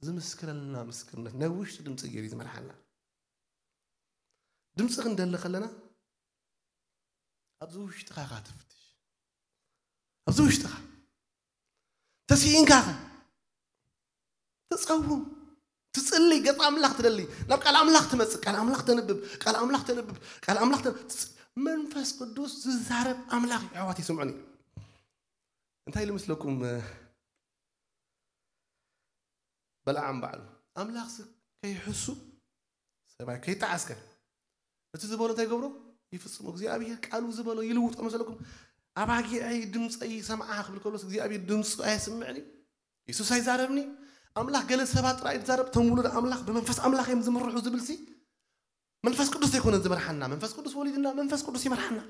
ዝምስክረልና ምስክርነት ናይ ውሽጢ ድምፂ ገይሩ እዩ ዝመርሓና። ድምፂ ክንደሊ ከለና ኣብዚ ውሽጥኻ ኢኻ ትፍትሽ። ኣብዚ ውሽጥኻ ተስኢንካ ኸ ትፀውም ትፅሊ ገፅ ኣምላኽ ትደሊ ናብ ቃል ኣምላኽ ትመፅእ ቃል ኣምላኽ ተንብብ ቃል ኣምላኽ ተንብብ ቃል ኣምላኽ ተ- ትፅ- መንፈስ ቅዱስ ዝዛረብ ኣምላኽ እዩ። ኣሕዋት ይስምዑኒ እንታይ ኢሉ ምስለኩም በለዓም ባዕሉ ኣምላኽሲ ከይሕሱ ሰማይ ከይተዓስከ እቲ ዝበሎ እንታይ ገብሮ ይፍፅሞ እግዚኣብሔር ቃሉ ዝበሎ ይልውጦ መሰለኩም። ኣባጊዐይ ድምፀይ ይሰምዓ ክብል ከሎስ እግዚኣብሔር ድምፁ ኣየስምዕን እዩ። የሱስ ኣይዛረብን እዩ። ኣምላኽ ገለ ሰባት ጥራይ ዝዛረብ እቶም ውሉድ ኣምላኽ ብመንፈስ ኣምላኽ እዮም ዝምርሑ ዝብል ሲ መንፈስ ቅዱስ ዘይኮነን ዝመርሓና መንፈስ ቅዱስ ወሊድና መንፈስ ቅዱስ ይመርሓና።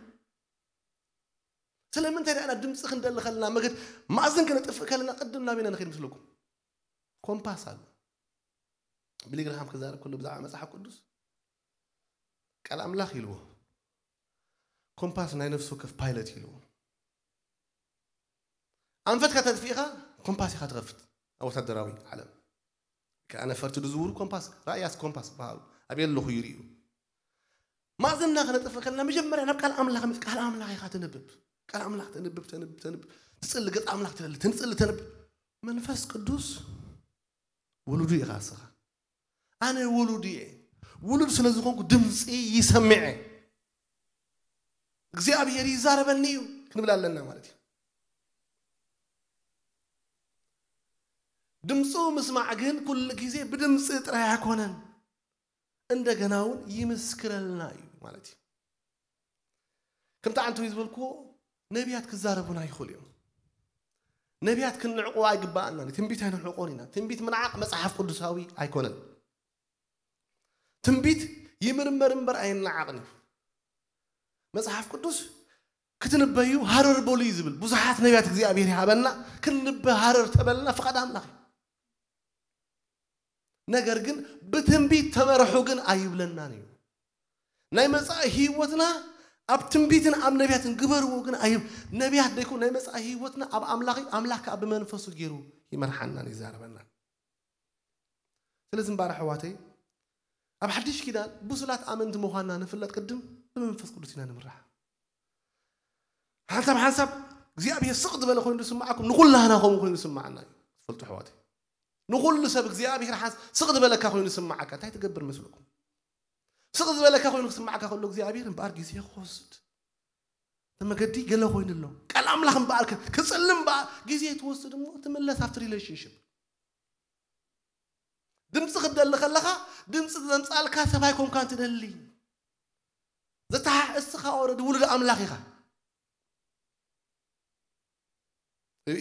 ስለምንታይ ዳና ድምፂ ክንደሊ ከለና መገድ ማእዝን ክነጥፍእ ከለና ቅድም ናበይና ንኸይድ ምስለኩም ኮምፓስ ኣሎ። ቢሊግራሃም ክዛረብ ከሎ ብዛዕባ መፅሓፍ ቅዱስ ቃል ኣምላኽ ኢልዎ ኮምፓስ ናይ ነፍሲ ወከፍ ፓይለት ኢልዎ። ኣንፈትካ ተጥፊእኻ ኮምፓስ ኢኻ ትኸፍት ኣብ ወታደራዊ ዓለም ከኣ ነፈርቲ ዝዝውሩ ኮምፓስ ራእያስ ኮምፓስ በሃሉ ኣብ የለኹ ይርእዩ። ማእዝንና ክነጥፍእ ከለና መጀመርያ ናብ ቃል ኣምላኽ ምስ ቃል ኣምላኽ ኢኻ ተንብብ ቃል ኣምላኽ ተንብብ ተንብብ ተንብብ ትፅሊ ገፅ ኣምላኽ ትለሊ ተንፅሊ ተንብብ መንፈስ ቅዱስ ውሉዱ ኢኻ እስኻ። ኣነ ውሉድ እየ። ውሉድ ስለ ዝኾንኩ ድምፂ ይሰምዐ። እግዚኣብሔር ይዛረበኒ እዩ ክንብል ኣለና ማለት እዩ። ድምፁ ምስማዕ ግን ኩሉ ግዜ ብድምፂ ጥራይ ኣይኮነን፣ እንደገና እውን ይምስክረልና እዩ ማለት እዩ። ከምቲ ዓንተዊ ዝበልክዎ፣ ነቢያት ክዛረቡና ይኽእሉ እዮም። ነቢያት ክንዕቆ ኣይግባኣናን። ትንቢት ኣይንዕቆን ኢና። ትንቢት ምንዓቕ መጽሓፍ ቅዱሳዊ ኣይኮነን። ትንቢት ይምርመር እምበር ኣይነዓቕን እዩ። መጽሓፍ ቅዱስ ክትንበዩ ሃረር በሉ እዩ ዝብል። ብዙሓት ነቢያት እግዚኣብሔር ይሃበና፣ ክንንበ ሃረር ተበልና ፍቓድ ኣምላኽ እዩ። ነገር ግን ብትንቢት ተመርሑ ግን ኣይብለናን እዩ። ናይ መጻኢ ህይወትና ኣብ ትንቢትን ኣብ ነቢያትን ግበርዎ ግን ኣይብ ነቢያት ደይኮ ናይ መጻኢ ህይወትና ኣብ ኣምላኽ እዩ። ኣምላኽ ከዓ ብመንፈሱ ገይሩ ይመርሓናን ይዛረበናን። ስለዚ እምበኣር ኣሕዋተይ ኣብ ሓድሽ ኪዳን ብሱላት ኣመንቲ ምዃንና ንፍለጥ ቅድም ብመንፈስ ቅዱስ ኢና ንምራሕ። ሓንሳብ ሓንሳብ እግዚኣብሔር ስቕ ዝበለ ኮይኑ ዝስምዓኩም ንኹላህና ከምኡ ኮይኑ ዝስምዓና እዩ። ትፈልጡ ኣሕዋተይ፣ ንኹሉ ሰብ እግዚኣብሔር ሓንስ ስቕ ዝበለካ ኮይኑ ዝስምዓካ እንታይ ትገብር መስልኩም? ስቕ ዝበለካ ኮይኑ ክስምዓካ ከሎ እግዚኣብሔር እምበኣር ግዜ ክወስድ እቲ መገዲ ገለ ኮይኑ ኣሎ። ቃል ኣምላኽ እምበኣር ከ- ክጽልም እምበኣር ግዜ ትወስድ እሞ ትምለስ ኣብቲ ሪሌሽንሽፕ። ድምፂ ክትደሊ ከለኻ ድምፂ ዘምፃልካ ሰብ ኣይኮንካን ትደሊ። ዘተሓ እስኻ ኦረዲ ውሉድ ኣምላኽ ኢኻ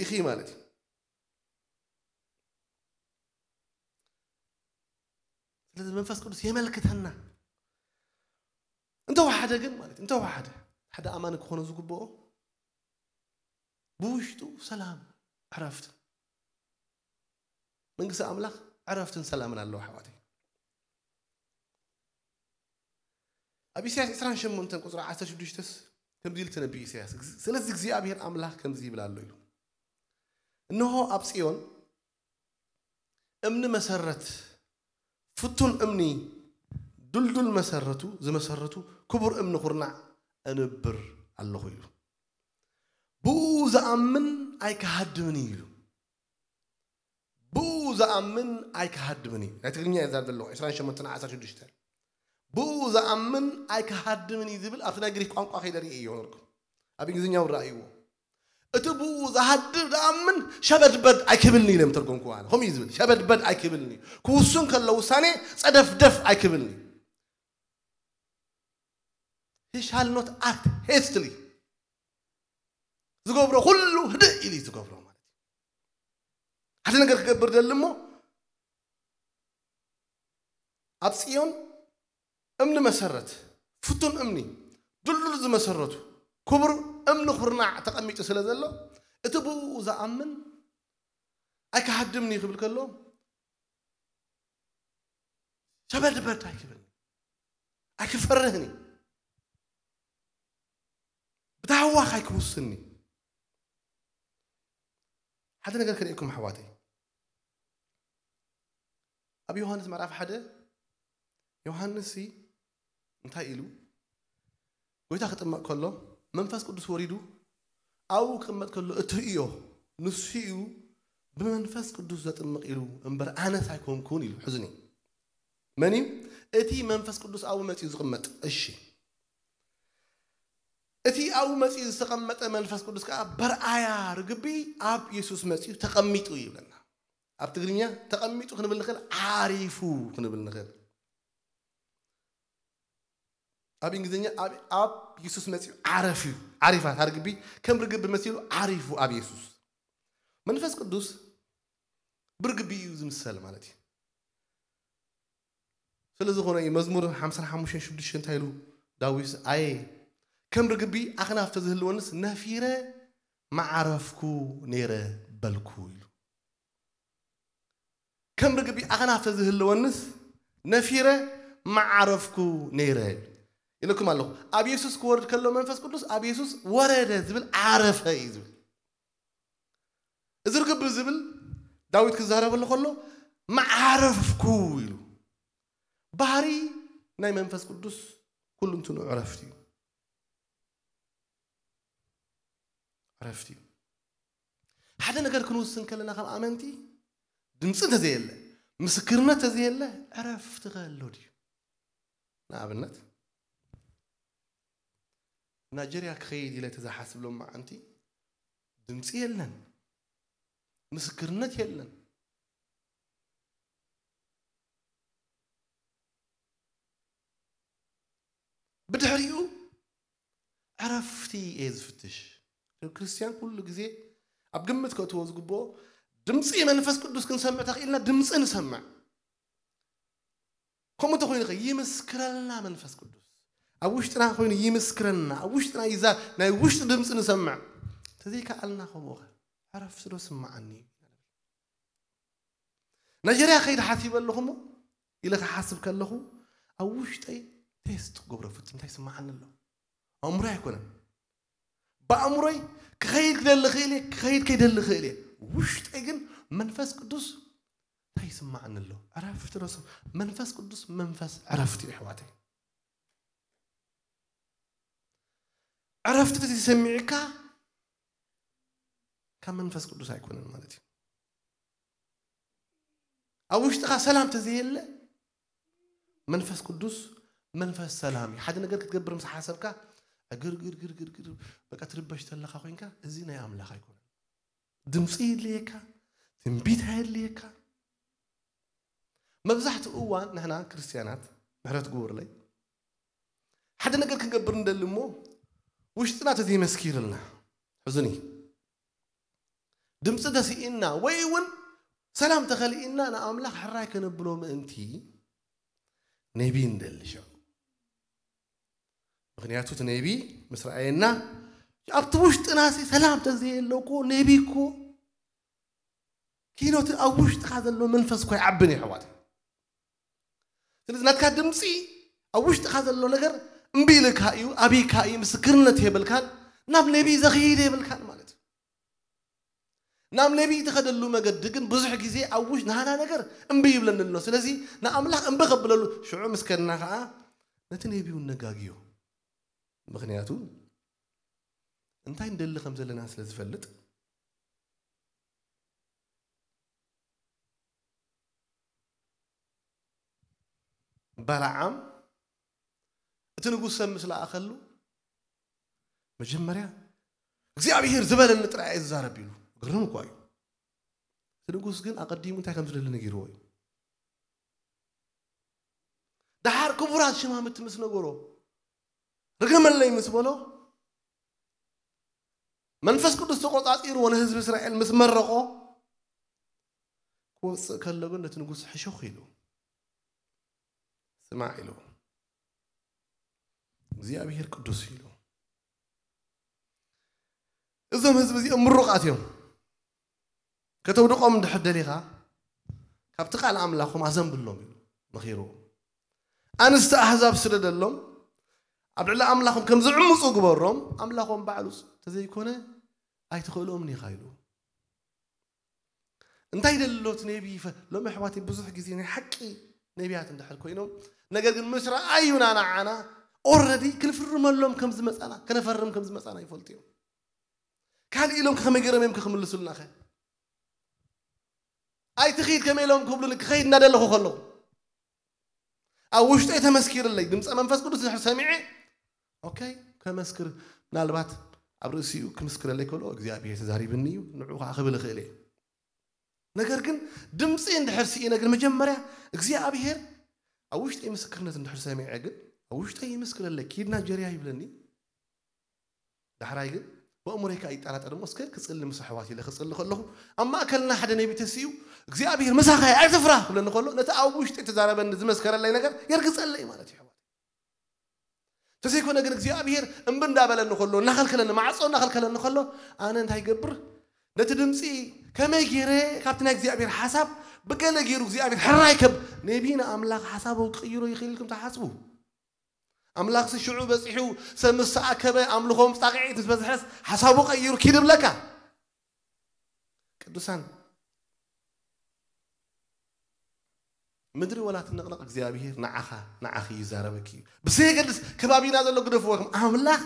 ኢኺ ማለት እዩ። ስለዚ መንፈስ ቅዱስ የመልክተና። እንተወሓደ ግን ማለት እንተወሓደ ሓደ ኣማኒ ክኾነ ዝግብኦ ብውሽጡ ሰላም ዕረፍትን መንግስቲ ኣምላኽ ዕረፍትን ሰላምን ኣለዎ ኣሕዋተይ። ኣብ ኢሳያስ ዕስራን ሸሞንተን ቁፅሪ ዓሰርተ ሽዱሽተ ከምዚ ኢሉ ተነቢዩ ኢሳያስ። ስለዚ እግዚኣብሔር ኣምላኽ ከምዚ ይብል ኣሎ ኢሉ፣ እንሆ ኣብ ጽዮን እምኒ መሰረት ፍቱን እምኒ ዱልዱል መሰረቱ ዝመሰረቱ ክቡር እምኒ ኩርናዕ እንብር ኣለኹ ኢሉ። ብኡ ዝኣምን ኣይክሃድምን እዩ ኢሉ። ብኡ ዝኣምን ኣይክሃድምን እዩ። ናይ ትግርኛ እየ ዛር ዘለኹ ዕስራን ሸሞንተን ዓሰርተ ሽዱሽተ። ብኡ ዝኣምን ኣይክሃድምን እዩ ዝብል ኣብቲ ናይ ግሪክ ቋንቋ ከይደ ርእየ እየ ነርኩም። ኣብ እንግሊዝኛ እውን ረኣይዎ። እቲ ብኡ ዝሃድር ዝኣምን ሸበድበድ ኣይክብልን እዩ ኢለ ምተርጎምኩ ኣነ። ከምኡ እዩ ዝብል። ሸበድበድ ኣይክብልን እዩ። ክውስን ከሎ ውሳኔ ጸደፍደፍ ኣይክብልን እዩ። He shall not act hastily። ዝገብሮ ኩሉ ህድእ ኢሉ እዩ ዝገብሮ ማለት እዩ። ሓደ ነገር ክገብር ደሊ እሞ ኣብ ጽዮን እምኒ መሰረት ፍቱን እምኒ ድልዱል ዝመሰረቱ ክቡር እምኒ ኩርናዕ ተቐሚጡ ስለ ዘሎ እቲ ብኡ ዝኣምን ኣይክሃድምን እዩ ክብል ከሎ ሸበድበድ ኣይክብልን እዩ። ኣይክፈርህን እዩ። ብታህዋኽ ኣይክውስን እዩ። ሓደ ነገር ክርእየኩም ኣሕዋተይ። ኣብ ዮሃንስ ምዕራፍ ሓደ ዮሃንስ ሲ እንታይ ኢሉ? ጎይታ ክጥመቕ ከሎ መንፈስ ቅዱስ ወሪዱ ኣብኡ ክቕመጥ ከሎ እትርእዮ ንሱ እዩ ብመንፈስ ቅዱስ ዘጥምቕ ኢሉ እምበር ኣነስ ኣይኮንኩን ኢሉ። ሕዝኒ መን እዩ? እቲ መንፈስ ቅዱስ ኣብኡ መጺኡ ዝቕመጥ። እሺ፣ እቲ ኣብኡ መጺኡ ዝተቐመጠ መንፈስ ቅዱስ ከዓ በርኣያ ርግቢ ኣብ የሱስ መጺኡ ተቐሚጡ ይብለና። ኣብ ትግርኛ ተቐሚጡ ክንብል ንኽእል፣ ዓሪፉ ክንብል ንኽእል። ኣብ እንግሊዝኛ ኣብ- ኣብ የሱስ መጺኡ ዓረፍ እዩ። ዓሪፋ እታ ርግቢ ከም ርግቢ መሲሉ ዓሪፉ ኣብ የሱስ። መንፈስ ቅዱስ ብርግቢ እዩ ዝምሰል ማለት እዩ። ስለ ዝኾነ እዩ መዝሙር ሓምሳን ሓሙሽተን ሽዱሽተ እንታይ ኢሉ ዳዊት? ኣየ ከም ርግቢ ኣኽናፍ ተዝህልወንስ ነፊረ ምዓረፍኩ ነይረ በልኩ ኢሉ። ከም ርግቢ ኣኽናፍ ተዝህልወንስ ነፊረ ምዓረፍኩ ነይረ ኢለኩም ኣለኹ። ኣብ የሱስ ክወርድ ከሎ መንፈስ ቅዱስ ኣብ የሱስ ወረደ ዝብል ዓረፈ እዩ ዝብል። እዚ ርግቢ ዝብል ዳዊት ክዛረበሉ ከሎ መዓረፍኩ ኢሉ። ባህሪ ናይ መንፈስ ቅዱስ ኩሉ እንትኑ ዕረፍቲ እዩ። ዕረፍቲ እዩ። ሓደ ነገር ክንውስን ከለና ከም ኣመንቲ ድምፂ እንተዘየለ፣ ምስክርነት እንተዘየለ ዕረፍቲ ከሎ ድዩ? ንኣብነት ናይጀርያ ክኸይድ ኢለ ተዝሓስብ ሎማዓንቲ ድምፂ የለን፣ ምስክርነት የለን። ብድሕሪኡ ዕረፍቲ እየ ዝፍትሽ። ክርስትያን ኩሉ ግዜ ኣብ ግምት ከእትዎ ዝግብኦ ድምፂ መንፈስ ቅዱስ ክንሰምዕ ተኽኢልና ድምፂ ንሰምዕ። ከምኡ እንተኮይኑ ከ ይምስክረልና መንፈስ ቅዱስ ኣብ ውሽጥና ኮይኑ ይምስክረና ኣብ ውሽጥና ይዛ ናይ ውሽጢ ድምፂ ንሰምዕ። ተዘይከኣልና ከምኡ ከ ዕረፍቲ ዶ ስምዓኒ? ናይጀርያ ከይድ ሓሲበ ኣለኹ እሞ ኢለ ክሓስብ ከለኹ ኣብ ውሽጠይ ቴስት ክገብሮ ፍት እንታይ ይስምዓኒ ኣሎ? ኣእምሮ ኣይኮነን። ብኣእምሮይ ክኸይድ ክደሊ ክእል እየ፣ ክኸይድ ከይደሊ ክእል እየ። ውሽጠይ ግን መንፈስ ቅዱስ እንታይ ይስምዓኒ ኣሎ? ዕረፍቲ ዶ ስም- መንፈስ ቅዱስ መንፈስ ዕረፍቲ እዩ ኣሕዋተይ። ዕረፍቲ ተሰሚዕካ ካብ መንፈስ ቅዱስ ኣይኮነን ማለት እዩ። ኣብ ውሽጥኻ ሰላም ተዘየለ መንፈስ ቅዱስ መንፈስ ሰላም እዩ። ሓደ ነገር ክትገብር ምስ ሓሰብካ ግርግርግርግርግር በቃ ትርበሽ ተለኻ ኮይንካ እዚ ናይ ኣምላኽ ኣይኮነን። ድምፂ የድልየካ፣ ትንቢት ኣየድልየካ። መብዛሕትኡ እዋን ንሕና ክርስትያናት ምሕረት ግበሩለይ ሓደ ነገር ክንገብር እንደሊ እሞ ውሽጥና ተዘይመስኪርልና ሕዙኒ ድምፂ ተስኢና ወይ እውን ሰላም ተኸልኢና ንኣምላኽ ሕራይ ከነብሎ ምእንቲ ነቢ እንደሊ ሸው ምክንያቱ እቲ ነቢ ምስ ረኣየና ኣብቲ ውሽጥና ሰላም ተዘየለኮ ነቢ እኮ ኪኖት ኣብ ውሽጥኻ ዘሎ መንፈስ እኮ ይዓብን እዩ ኣሕዋት ስለዚ ናትካ ድምፂ ኣብ ውሽጥኻ ዘሎ ነገር እምቢ ኢልካ እዩ ኣብይካ እዩ ምስክርነት የብልካን ናብ ነቢ ዘኽይድ የብልካን ማለት እዩ ናብ ነቢ ትኸደሉ መገዲ ግን ብዙሕ ግዜ ኣብ ውሽ ናህና ነገር እምቢ ይብለኒ ኣሎ ስለዚ ንኣምላኽ እምቢ ከብለሉ ሽዑ ምስ ከድና ከዓ ነቲ ነቢውን ነጋግዮ ምክንያቱ እንታይ እንደሊ ከም ዘለና ስለ ዝፈልጥ ባላዓም እቲ ንጉስ ሰብ ምስ ለኣኸሉ መጀመርያ እግዚኣብሔር ዝበለኒ ጥራይ እየ ዝዛረብ ኢሉ ግርም እኳ እዩ እቲ ንጉስ ግን ኣቐዲሙ እንታይ ከም ዝደሊ ነጊርዎ እዩ ደሓር ክቡራት ሽማምቲ ምስ ነገሮ ርገመለይ ምስ በሎ መንፈስ ቅዱስ ተቆጻጺርዎ ንህዝቢ እስራኤል ምስ መረቆ ክወፅእ ከሎ ግን ነቲ ንጉስ ሕሾኽ ኢሉ ስማዕ ኢሉ እግዚኣብሔር ቅዱስ ኢሉ እዞም ህዝቢ እዚኦም ምሩቓት እዮም ከተውድቖም እንድሕር ደሊኻ ካብቲ ቃል ኣምላኾም ኣዘንብሎም ኢሉ መኺርዎም ኣንስቲ ኣህዛብ ስደደሎም ኣብ ልዕሊ ኣምላኾም ከም ዝዕምፁ ግበሮም ኣምላኾም ባዕሉ ተዘይኮነ ኣይትኽእሎምን ኢኻ ኢሉ እንታይ ደሎ እቲ ነቢ ይፈ ሎሚ ኣሕዋተይ ብዙሕ ግዜ ናይ ሓቂ ነቢያት እንድሕር ኮይኖም ነገር ግን ምስ ረኣዩና ንዓና ኦረዲ ክንፍርመሎም ከም ዝመፃና ከነፈርም ከም ዝመፃና ይፈልጡ እዮም ካልእ ኢሎም ከመይ ገይሮም እዮም ክምልሱልና ኸ ኣይትኺድ ከመይ ኢሎም ክብሉኒ ክኸይድ እናደለኹ ከለኹ ኣብ ውሽጠይ ተመስኪርለይ ድምፀ መንፈስ ቅዱስ ድሕር ሰሚዐ ኦኬ ከመስክር ምናልባት ኣብ ርእሲኡ ክምስክረለይ ከሎ እግዚኣብሔር ተዛሪብኒ እዩ ንዑ ከዓ ክብል እኽእል እየ ነገር ግን ድምፂ እንድሕር ስኢነ ግን መጀመርያ እግዚኣብሔር ኣብ ውሽጠይ ምስክርነት እንድሕር ሰሚዐ ግን ኣብ ውሽጠይ ይምስክረለይ ኪድ ናይጀርያ ይብለኒ ዳሕራይ ግን ብእምሮይ ከዓ ይጠራጠር እሞ እስከ ክፅሊ ምስ ኣሕዋት ኢለ ክፅሊ ከለኹ ኣብ ማእከልና ሓደ ነቢ ተስኡ እግዚኣብሔር ምሳኻ ኣይትፍራ ክብለኒ ከሎ ነቲ ኣብ ውሽጢ ተዛረበኒ ዝመስከረለይ ነገር የርግፀለይ ማለት እዩ ኣሕዋት ተዘይኮነ ግን እግዚኣብሔር እምቢ እንዳበለኒ ከሎ እናኸልከለኒ ማዕፆ እናኸልከለኒ ከሎ ኣነ እንታይ ይገብር ነቲ ድምፂ ከመይ ገይረ ካብቲ ናይ እግዚኣብሔር ሓሳብ ብገለ ገይሩ እግዚኣብሔር ሕራይ ከብ ነቢ ንኣምላኽ ሓሳቡ ክቕይሮ ይኽእል ኢልኩም ትሓስቡ ኣምላኽሲ ሽዑ በፂሑ ሰብ ምስ ተኣከበ ኣምልኾም ጣቕዒት ምስ በዝሐስ ሓሳቡ ቀይሩ ኪድ ብለካ ቅዱሳን ምድሪ ወላ ትንቕነቕ እግዚኣብሄር ንዓኻ ንዓኺ ይዛረበኪ እዩ ብዘየገድስ ከባቢና ዘሎ ግደፍዎ ከም ኣምላኽ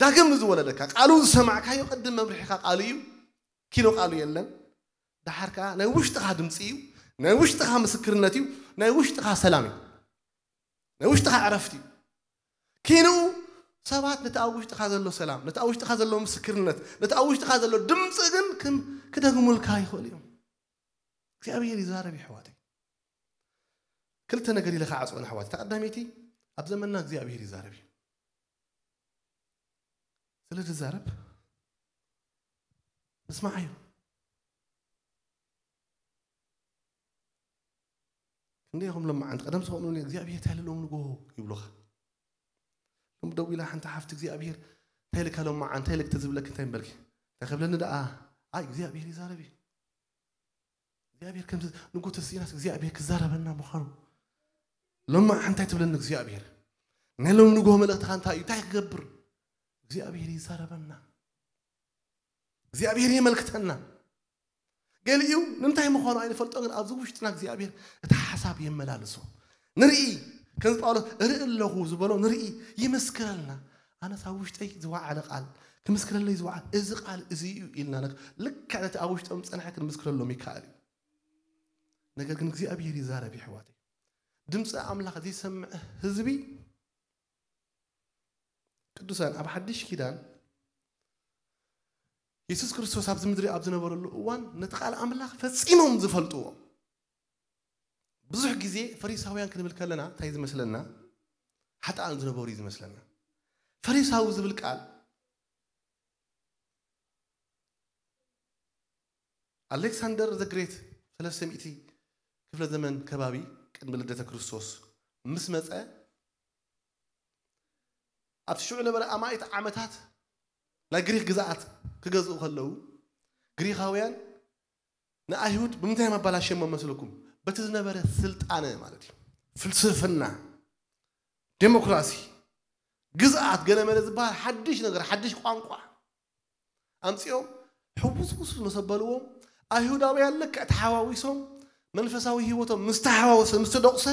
ዳግም ንዝወለደካ ቃሉ ዝሰማዕካዮ ቅድም መምርሒኻ ቃሉ እዩ ኪኖ ቃሉ የለን። ደሓር ከኣ ናይ ውሽጥኻ ድምፂ እዩ፣ ናይ ውሽጥኻ ምስክርነት እዩ፣ ናይ ውሽጥኻ ሰላም እዩ፣ ናይ ውሽጥኻ ዕረፍቲ እዩ። ኪንኡ ሰባት ነቲ ኣብ ውሽጥኻ ዘሎ ሰላም፣ ነቲ ኣብ ውሽጥኻ ዘሎ ምስክርነት፣ ነቲ ኣብ ውሽጥኻ ዘሎ ድምፂ ግን ክም- ክደግሙልካ ይኽእሉ እዮም። እግዚኣብሔር ይዛረብ እዩ ኣሕዋተይ። ክልተ ነገር ኢለ ክዓፅወን ኣሕዋተይ። እታ ቀዳመይቲ፣ ኣብ ዘመንና እግዚኣብሔር ይዛረብ እዩ። ስለ ዝዛረብ ንስማዓዮ። ክንደይ ኢኹም ሎማዓንቲ ቀደም ዝኸምኑ እግዚኣብሔር እንታይ ኢለ ሎም ንጎ ይብሉኻ። ሎም ደው ኢላ ሓንቲ ሓፍቲ እግዚኣብሔር እንታይ ኢልካ ሎማዓንቲ እንታይ ኢልክ ተዝብለክ እንታይ ምበልኪ እንታይ ከብለኒ ደኣ ኣይ እግዚኣብሔር ይዛረብ እዩ። እግዚኣብሔር ከም ንጎ ተስኢናስ እግዚኣብሔር ክዛረበና ምዃኑ ሎማዓ እንታይ ትብለኒ እግዚኣብሔር ናይ ሎም ንጎ መልእኽትኻ እንታይ እዩ እንታይ ክገብር እግዚኣብሔር ይዛረበና እግዚኣብሔር የመልክተና። ገሊኡ ንምንታይ ምዃኑ ኣይንፈልጦ ግን ኣብዚ ውሽጥና እግዚኣብሔር እቲ ሓሳብ የመላልሶ ንርኢ ከምዚ ጳውሎስ እርኢ ኣለኹ ዝበሎ ንርኢ ይምስክረልና ኣነስ ኣብ ውሽጠይ ዝወዓለ ቃል ክምስክረለይ ዝወዓል እዚ ቃል እዚ እዩ ኢልና ልክዕ ነቲ ኣብ ውሽጦም ዝፀንሐ ክንምስክረሎም ይከኣል እዩ ነገር ግን እግዚኣብሔር ይዛረብ ይሕዋተይ ድምፂ ኣምላኽ ዘይሰምዕ ህዝቢ ቅዱሳን ኣብ ሓድሽ ኪዳን የሱስ ክርስቶስ ኣብዚ ምድሪ ኣብ ዝነበረሉ እዋን ነቲ ቃል ኣምላኽ ፈጺሞም ዝፈልጥዎ ብዙሕ ግዜ ፈሪሳውያን ክንብል ከለና እንታይ ዝመስለና ሓጥኣን ዝነበሩ እዩ ዝመስለና ፈሪሳዊ ዝብል ቃል ኣሌክሳንደር ዘግሬት ሰለስተ ሚእቲ ክፍለ ዘመን ከባቢ ቅድሚ ልደተ ክርስቶስ ምስ መፀ ኣብቲ ሽዑ ነበረ ኣማኢት ዓመታት ናይ ግሪክ ግዝኣት ክገዝኡ ከለዉ ግሪካውያን ንኣይሁድ ብምንታይ መባላሸሞ መስለኩም በቲ ዝነበረ ስልጣነ ማለት እዩ ፍልስፍና ዴሞክራሲ ግዝኣት ገለመለ ዝበሃል ሓድሽ ነገር ሓድሽ ቋንቋ ኣምፂኦም ሕውስውስ መሰበልዎም ኣይሁዳውያን ልክዕ ተሓዋዊሶም መንፈሳዊ ህይወቶም ምስ ተሓዋወሰ ምስ ተደቑሰ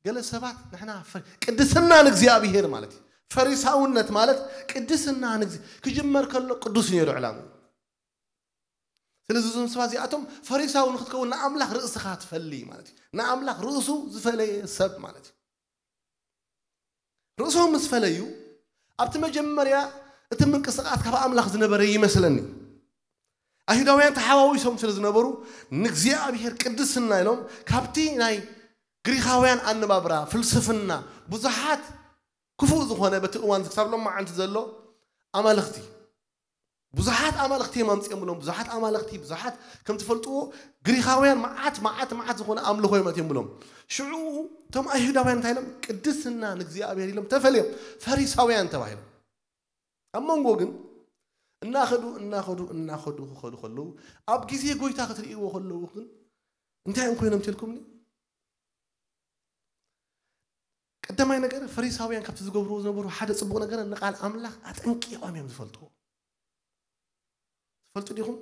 ገለ ሰባት ንሕና ቅድስና ንእግዚኣብሔር ማለት እዩ ፈሪሳውነት ማለት ቅድስና ንግዚ ክጅመር ከሎ ቅዱስ ነይሩ ዕላሙ ስለዚ እዞም ሰባት እዚኣቶም ፈሪሳዊ ንክትከውን ንኣምላኽ ርእስኻ ትፈሊ ማለት እዩ ንኣምላኽ ርእሱ ዝፈለየ ሰብ ማለት እዩ ርእሶም ምስ ፈለዩ ኣብቲ መጀመርያ እቲ ምንቅስቃስ ካብ ኣምላኽ ዝነበረ ይመስለኒ ኣይሁዳውያን ተሓዋዊሶም ስለ ዝነበሩ ንእግዚኣብሔር ቅድስና ኢሎም ካብቲ ናይ ግሪኻውያን ኣነባብራ ፍልስፍና ብዙሓት ክፉእ ዝኾነ በቲ እዋን ክሳብ ሎማዓንቲ ዘሎ ኣማልኽቲ ብዙሓት ኣማልኽቲ እዮም ኣምፅኦም ብሎም ብዙሓት ኣማልኽቲ ብዙሓት ከም ትፈልጥዎ ግሪኻውያን መዓት መዓት መዓት ዝኾነ ኣምልኾ እዮም ኣትዮም ብሎም ሽዑ እቶም ኣይሁዳውያን እንታይ ኢሎም ቅድስና ንእግዚኣብሔር ኢሎም ተፈልዮም ፈሪሳውያን ተባሂሎም ኣብ መንጎ ግን እናኸዱ እናኸዱ እናኸዱ ክኸዱ ከለዉ ኣብ ግዜ ጎይታ ክትርእይዎ ከለዉ ግን እንታይ እዮም ኮይኖም ትልኩምኒ ቀዳማይ ነገር ፈሪሳውያን ካብቲ ዝገብርዎ ዝነበሩ ሓደ ፅቡቕ ነገር ንቃል ኣምላኽ ኣጠንቂቖም እዮም ዝፈልጥዎ ትፈልጡ ዲኹም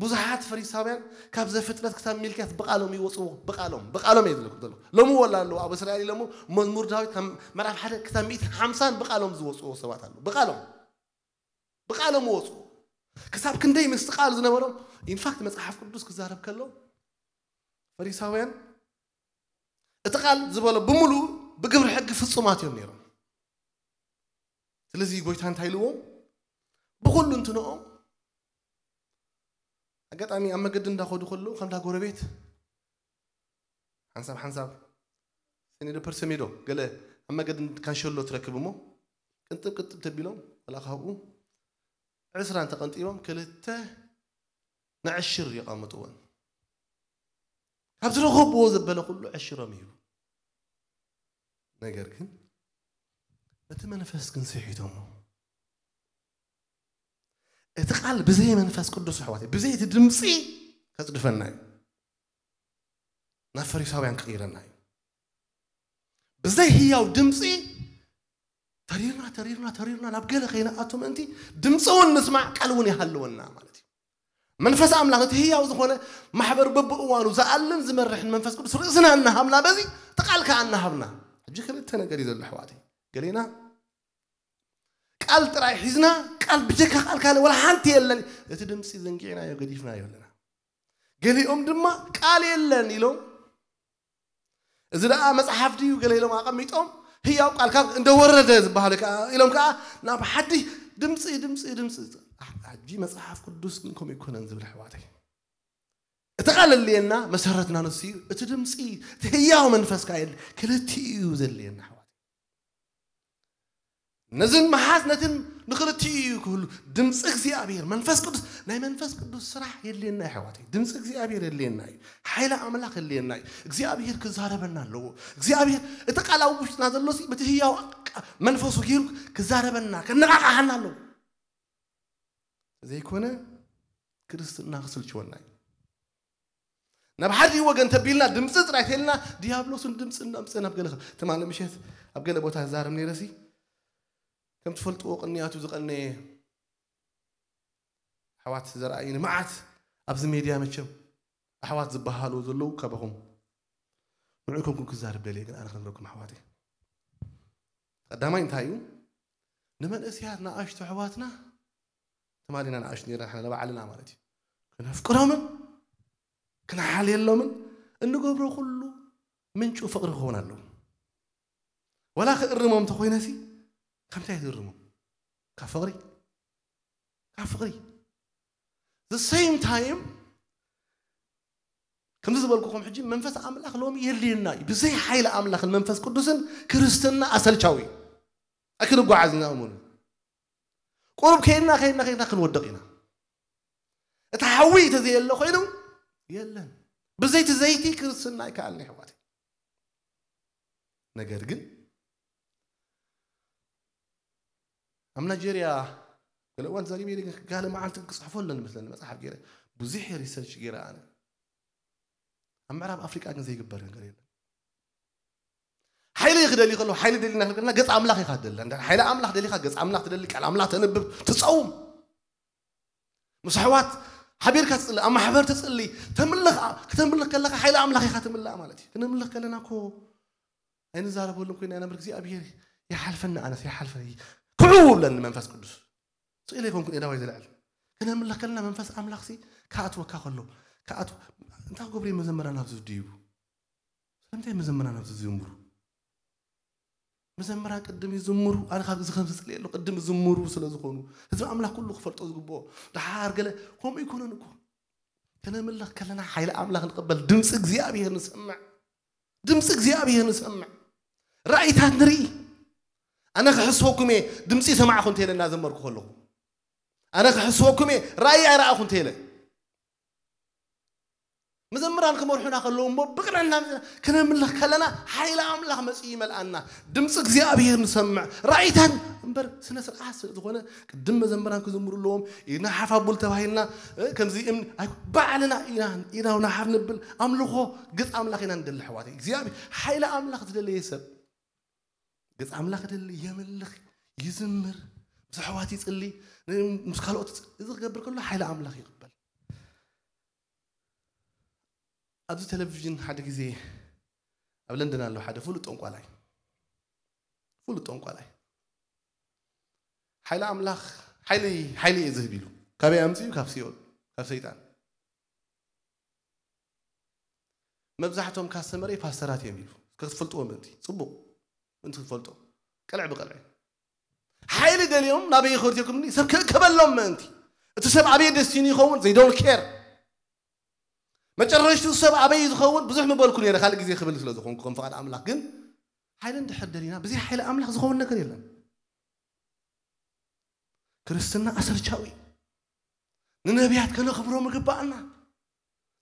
ብዙሓት ፈሪሳውያን ካብ ዘፍጥረት ክሳብ ሚልክያስ ብቃሎም ይወፅዎ ብቃሎም ብቃሎም እየ ዝለኩም ዘለኹ ሎሚ ወላ ኣለዉ ኣብ እስራኤል ኢሎሞ መዝሙር ዳዊት ካብ ምዕራፍ ሓደ ክሳብ ሚእትን ሓምሳን ብቃሎም ዝወፅዎ ሰባት ኣለዉ ብቃሎም ብቃሎም ወፁ ክሳብ ክንደይ ምስቲ ቃል ዝነበሮም ኢንፋክት መፅሓፍ ቅዱስ ክዛረብ ከሎ ፈሪሳውያን እቲ ቃል ዝበሎ ብምሉእ ብግብሪ ሕጊ ፍፁማት እዮም ነይሮም ስለዚ ጎይታ እንታይ ኢልዎም ብኩሉ እንትንኦም ኣጋጣሚ ኣብ መገዲ እንዳኸዱ ከለዉ ከምዳ ጎረቤት ሓንሳብ ሓንሳብ ሰኒዶ ፐርሰሚዶ ገለ ኣብ መገዲ ካንሸሎ ትረክብ እሞ ቅንጥብ ቅንጥብ ተቢሎም ወላ ካብኡ ዕስራ እንተቐንጢቦም ክልተ ንዕሽር የቐምጥወን ካብ ዝረኸብዎ ዘበለ ኩሉ ዕሽሮም ይህቡ ነገር ግን እቲ መንፈስ ግን ስሒቶሞ እቲ ቃል ብዘይ መንፈስ ቅዱስ ኣሕዋት ብዘይ እቲ ድምፂ ከፅድፈና እዩ ናብ ፈሪሳውያን ክቕይረና እዩ ብዘይ ህያው ድምፂ ተሪርና ተሪርና ተሪርና ናብ ገለ ከይንኣቱ ምእንቲ ድምፂ እውን ንስማዕ ቃል እውን ይሃልወና ማለት እዩ መንፈስ ኣምላኽ እቲ ህያው ዝኾነ ማሕበር በብእዋኑ ዝኣልን ዝመርሕን መንፈስ ቅዱስ ርእስና እናሃብና በዚ እቲ ቃል ከዓ እናሃብና ሕጂ ክልተ ነገር እዩ ዘሎ ኣሕዋተይ ገሌና ቃል ጥራይ ሒዝና፣ ቃል ብጀካ ቃል ካልእ ወላ ሓንቲ የለን። እቲ ድምፂ ዘንጊዕናዮ፣ ገዲፍናዮ ኣለና። ገሊኦም ድማ ቃል የለን ኢሎም፣ እዚ ደኣ መጽሓፍ ድዩ ገለ ኢሎም ኣቐሚጦም፣ ህያው ቃል ካብ እንደወረደ ዝበሃለ ከኣ ኢሎም ከኣ ናብ ሓድሽ ድምፂ፣ ድምፂ፣ ድምፂ። ሕጂ መጽሓፍ ቅዱስ ግን ከምኡ ኣይኮነን ዝብል ኣሕዋተይ። እቲ ቃል ኣድልየና መሰረትና ንሱ እዩ። እቲ ድምፂ፣ እቲ ህያው መንፈስ ከኣ የለ። ክልቲኡ እዩ ዘድልየና ኣሕዋተይ። ነዝን መሓዝ ነትን ንኽልቲኡ እዩ ክህሉ። ድምፂ እግዚኣብሔር፣ መንፈስ ቅዱስ፣ ናይ መንፈስ ቅዱስ ስራሕ የድልየና እዩ ኣሕዋተይ። ድምፂ እግዚኣብሔር የድልየና እዩ። ሓይሊ ኣምላኽ የድልየና እዩ። እግዚኣብሔር ክዛረበና ኣለዎ። እግዚኣብሔር፣ እቲ ቃል ኣብ ውሽጥና ዘሎ ሲ፣ በቲ ህያው ቃ-፣ መንፈሱ ገይሩ ክዛረበና፣ ከነቓቕሓና ኣለዎ። ዘይኮነ ክርስትና ክስልችወና እዩ። ናብ ሓደ ወገን ተቢልና ድምፂ ጥራይ ተልና፣ ዲያብሎስን ድምፂ እናምፅእ ናብ ገለ ኸ-፣ ትማሊ ምሸት ኣብ ገለ ቦታ ዛረብ ነይረሲ፣ ከም ትፈልጥዎ ቅንያቱ ዝቐነየ ኣሕዋት ዘርኣይኒ መዓት ኣብዚ ሜድያ መቸም ኣሕዋት ዝበሃሉ ዘለዉ ካባኹም ንዑ ከምኩም ክዛረብ ደልየ፣ ግን ኣነ ክነግረኩም ኣሕዋተይ። ቀዳማይ እንታይ እዩ? ንመንእሰያት ንኣሽቱ ኣሕዋትና፣ ትማሊ ኢና ንኣሽቱ ነይርና ንሕና ንባዕልና ማለት እዩ። ክነፍቅሮምን ክነሓልየሎምን እንገብሮ ኩሉ ምንጩ ፍቕሪ ክኸውን ኣለዎ። ወላ ክእርሞም እንተኾይነሲ፣ ካብ ምንታይ ትእርሞም? ካብ ፍቕሪ። ካብ ፍቕሪ። The same time፣ ከምዚ ዝበልኩኹም ሕጂ መንፈስ ኣምላኽ ሎሚ የድልየና እዩ። ብዘይ ሓይሊ ኣምላኽን መንፈስ ቅዱስን ክርስትና ኣሰልቻዊ እዩ። ኣይክንጓዓዝና እሙን። ቁሩብ ከይድና፣ ከይድና፣ ከይድና ክንወድቕ ኢና። እቲ ሓዊ እንተዘየሎ ኮይኑ የለን። ብዘይቲ ዘይቲ ክርስትና ኣይከኣልን ኣሕዋተይ። ነገር ግን ኣብ ናይጀርያ ገለ እዋን ተዛሪበ ኢለ፣ ግን ካልእ መዓልቲ ክጽሕፎ ኣለኒ መስለኒ መጽሓፍ ገይረ። ብዙሕ ሪሰርች ገይረ ኣነ። ኣብ ምዕራብ ኣፍሪቃ ግን ዘይግበር ነገር የለን። ሓይሊ ክደሊ ከሎ፣ ሓይሊ ደሊና ክንብል ከለና ገጽ ኣምላኽ ኢኻ ትደሊ። እንተ ሓይሊ ኣምላኽ ደሊኻ፣ ገጽ ኣምላኽ ትደሊ፣ ቃል ኣምላኽ ተንብብ፣ ትጸውም። ምስ ኣሕዋት ሓቢርካ ትጽሊ፣ ኣብ ማሕበር ትጽሊ፣ ተምልኽ፣ ከተምልኽ ከለኻ ሓይሊ ኣምላኽ ኢኻ ትምላእ ማለት እዩ። ክነምልኽ ከለና እኮ ኣይንዛረበሉን ኮይና ኢና እምበር እግዚኣብሔር ይሓልፈኒ፣ ኣነስ ይሓልፈኒ። ክዑ ብለኒ መንፈስ ቅዱስ። ስኢለ ኣይኮንኩን ኤዳዋይ ዝልዕል። ክነምልኽ ከለና መንፈስ ኣምላኽሲ ክኣትወካ ከሎ፣ ክኣትወ-፣ እንታይ ክገብሩ እዮም መዘምራን ኣብዚ ዝድይቡ? ስለምንታይ መዘምራን ኣብዚ ዝዝምሩ? መዘምራን ቅድም ይዝምሩ። ኣነ ካብ እዚ ከም ዝጽልየሉ ቅድም ዝዝምሩ ስለ ዝኾኑ፣ ህዝቢ ኣምላኽ ኩሉ ክፈልጦ ዝግብኦ። ደሓር ገለ ከምኡ ኣይኮነን እኮ። ከነምልኽ ከለና ሓይሊ ኣምላኽ ንቕበል፣ ድምፂ እግዚኣብሔር ንሰምዕ። ድምፂ እግዚኣብሔር ንሰምዕ። ራእይታት ንርኢ። ኣነ ክሕስወኩም እየ፣ ድምፂ ሰማዕኹ እንተ ኢለ እናዘመርኩ ከለኹ። ኣነ ክሕስወኩም እየ፣ ራእይ ኣይረኣኹ እንተ ኢለ። መዘምራን ክመርሑና ከለዉ እሞ ብቕንዕና መፂና ክነምልኽ ከለና ሓይሊ ኣምላኽ መፂኡ ይመልኣና። ድምፂ እግዚኣብሔር ንሰምዕ። ራእይታት እምበር ስነ ስርዓት ስለ ዝኾነ ቅድም መዘምራን ክዝምሩ ኣለዎም። ኢድና ሓፍ ኣቡል ተባሂልና፣ እ፣ ከምዚ እምኒ፣ ኣይ፣ ባዕልና ኢና፣ ኢና እውን ሓፍ ንብል። ኣምልኾ ገጽ ኣምላኽ ኢና ንደሊ ኣሕዋተይ። እግዚኣብሔር ሓይሊ ኣምላኽ ዝደለየ ሰብ ገጽ ኣምላኽ ይደሊ፣ የምልኽ፣ ይዝምር፣ ምስ ኣሕዋት ይጽሊ፣ ን-፣ ምስ ካልኦት ይጽሊ። እዚ ክገብር ከሎ ሓይሊ ኣምላኽ ይቕበል። ኣብዚ ቴሌቪዥን ሓደ ግዜ ኣብ ለንደን ኣሎ ሓደ ፍሉጥ ጠንቋላይ። ፍሉጥ ጠንቋላይ። ሓይሊ ኣምላኽ፣ ሓይሊ፣ ሓይሊ እየ ዝህብ ኢሉ። ካበይ ኣምጺኡ? ካብ ሲኦል፣ ካብ ሰይጣን። መብዛሕትኦም ካስተመረይ ፓስተራት እዮም ኢሉ። እስከ ክትፈልጥዎ ምእንቲ። ጽቡቕ። ምእንቲ ክትፈልጦ። ቅልዕ ብቅልዕ። ሓይሊ ደልዮም ናበይ ይኸዱ ኢልኩም ሰብ ከእከበሎም ምእንቲ። እቲ ሰብ ኣበይ ደስቲኒ ይኸውን? They don't care። መጨረሽቱ ሰብ ኣበይ ዝኸውን? ብዙሕ ምበልኩ ነይረ፣ ካልእ ግዜ ክብል ስለ ዝኾንኩ ከም ፍቓድ ኣምላኽ። ግን ሓይሊ እንድሕር ደሊና፣ ብዘይ ሓይሊ ኣምላኽ ዝኸውን ነገር የለን። ክርስትና ኣሰልቻዊ። ንነቢያት ከነኽብሮም ይግባኣና።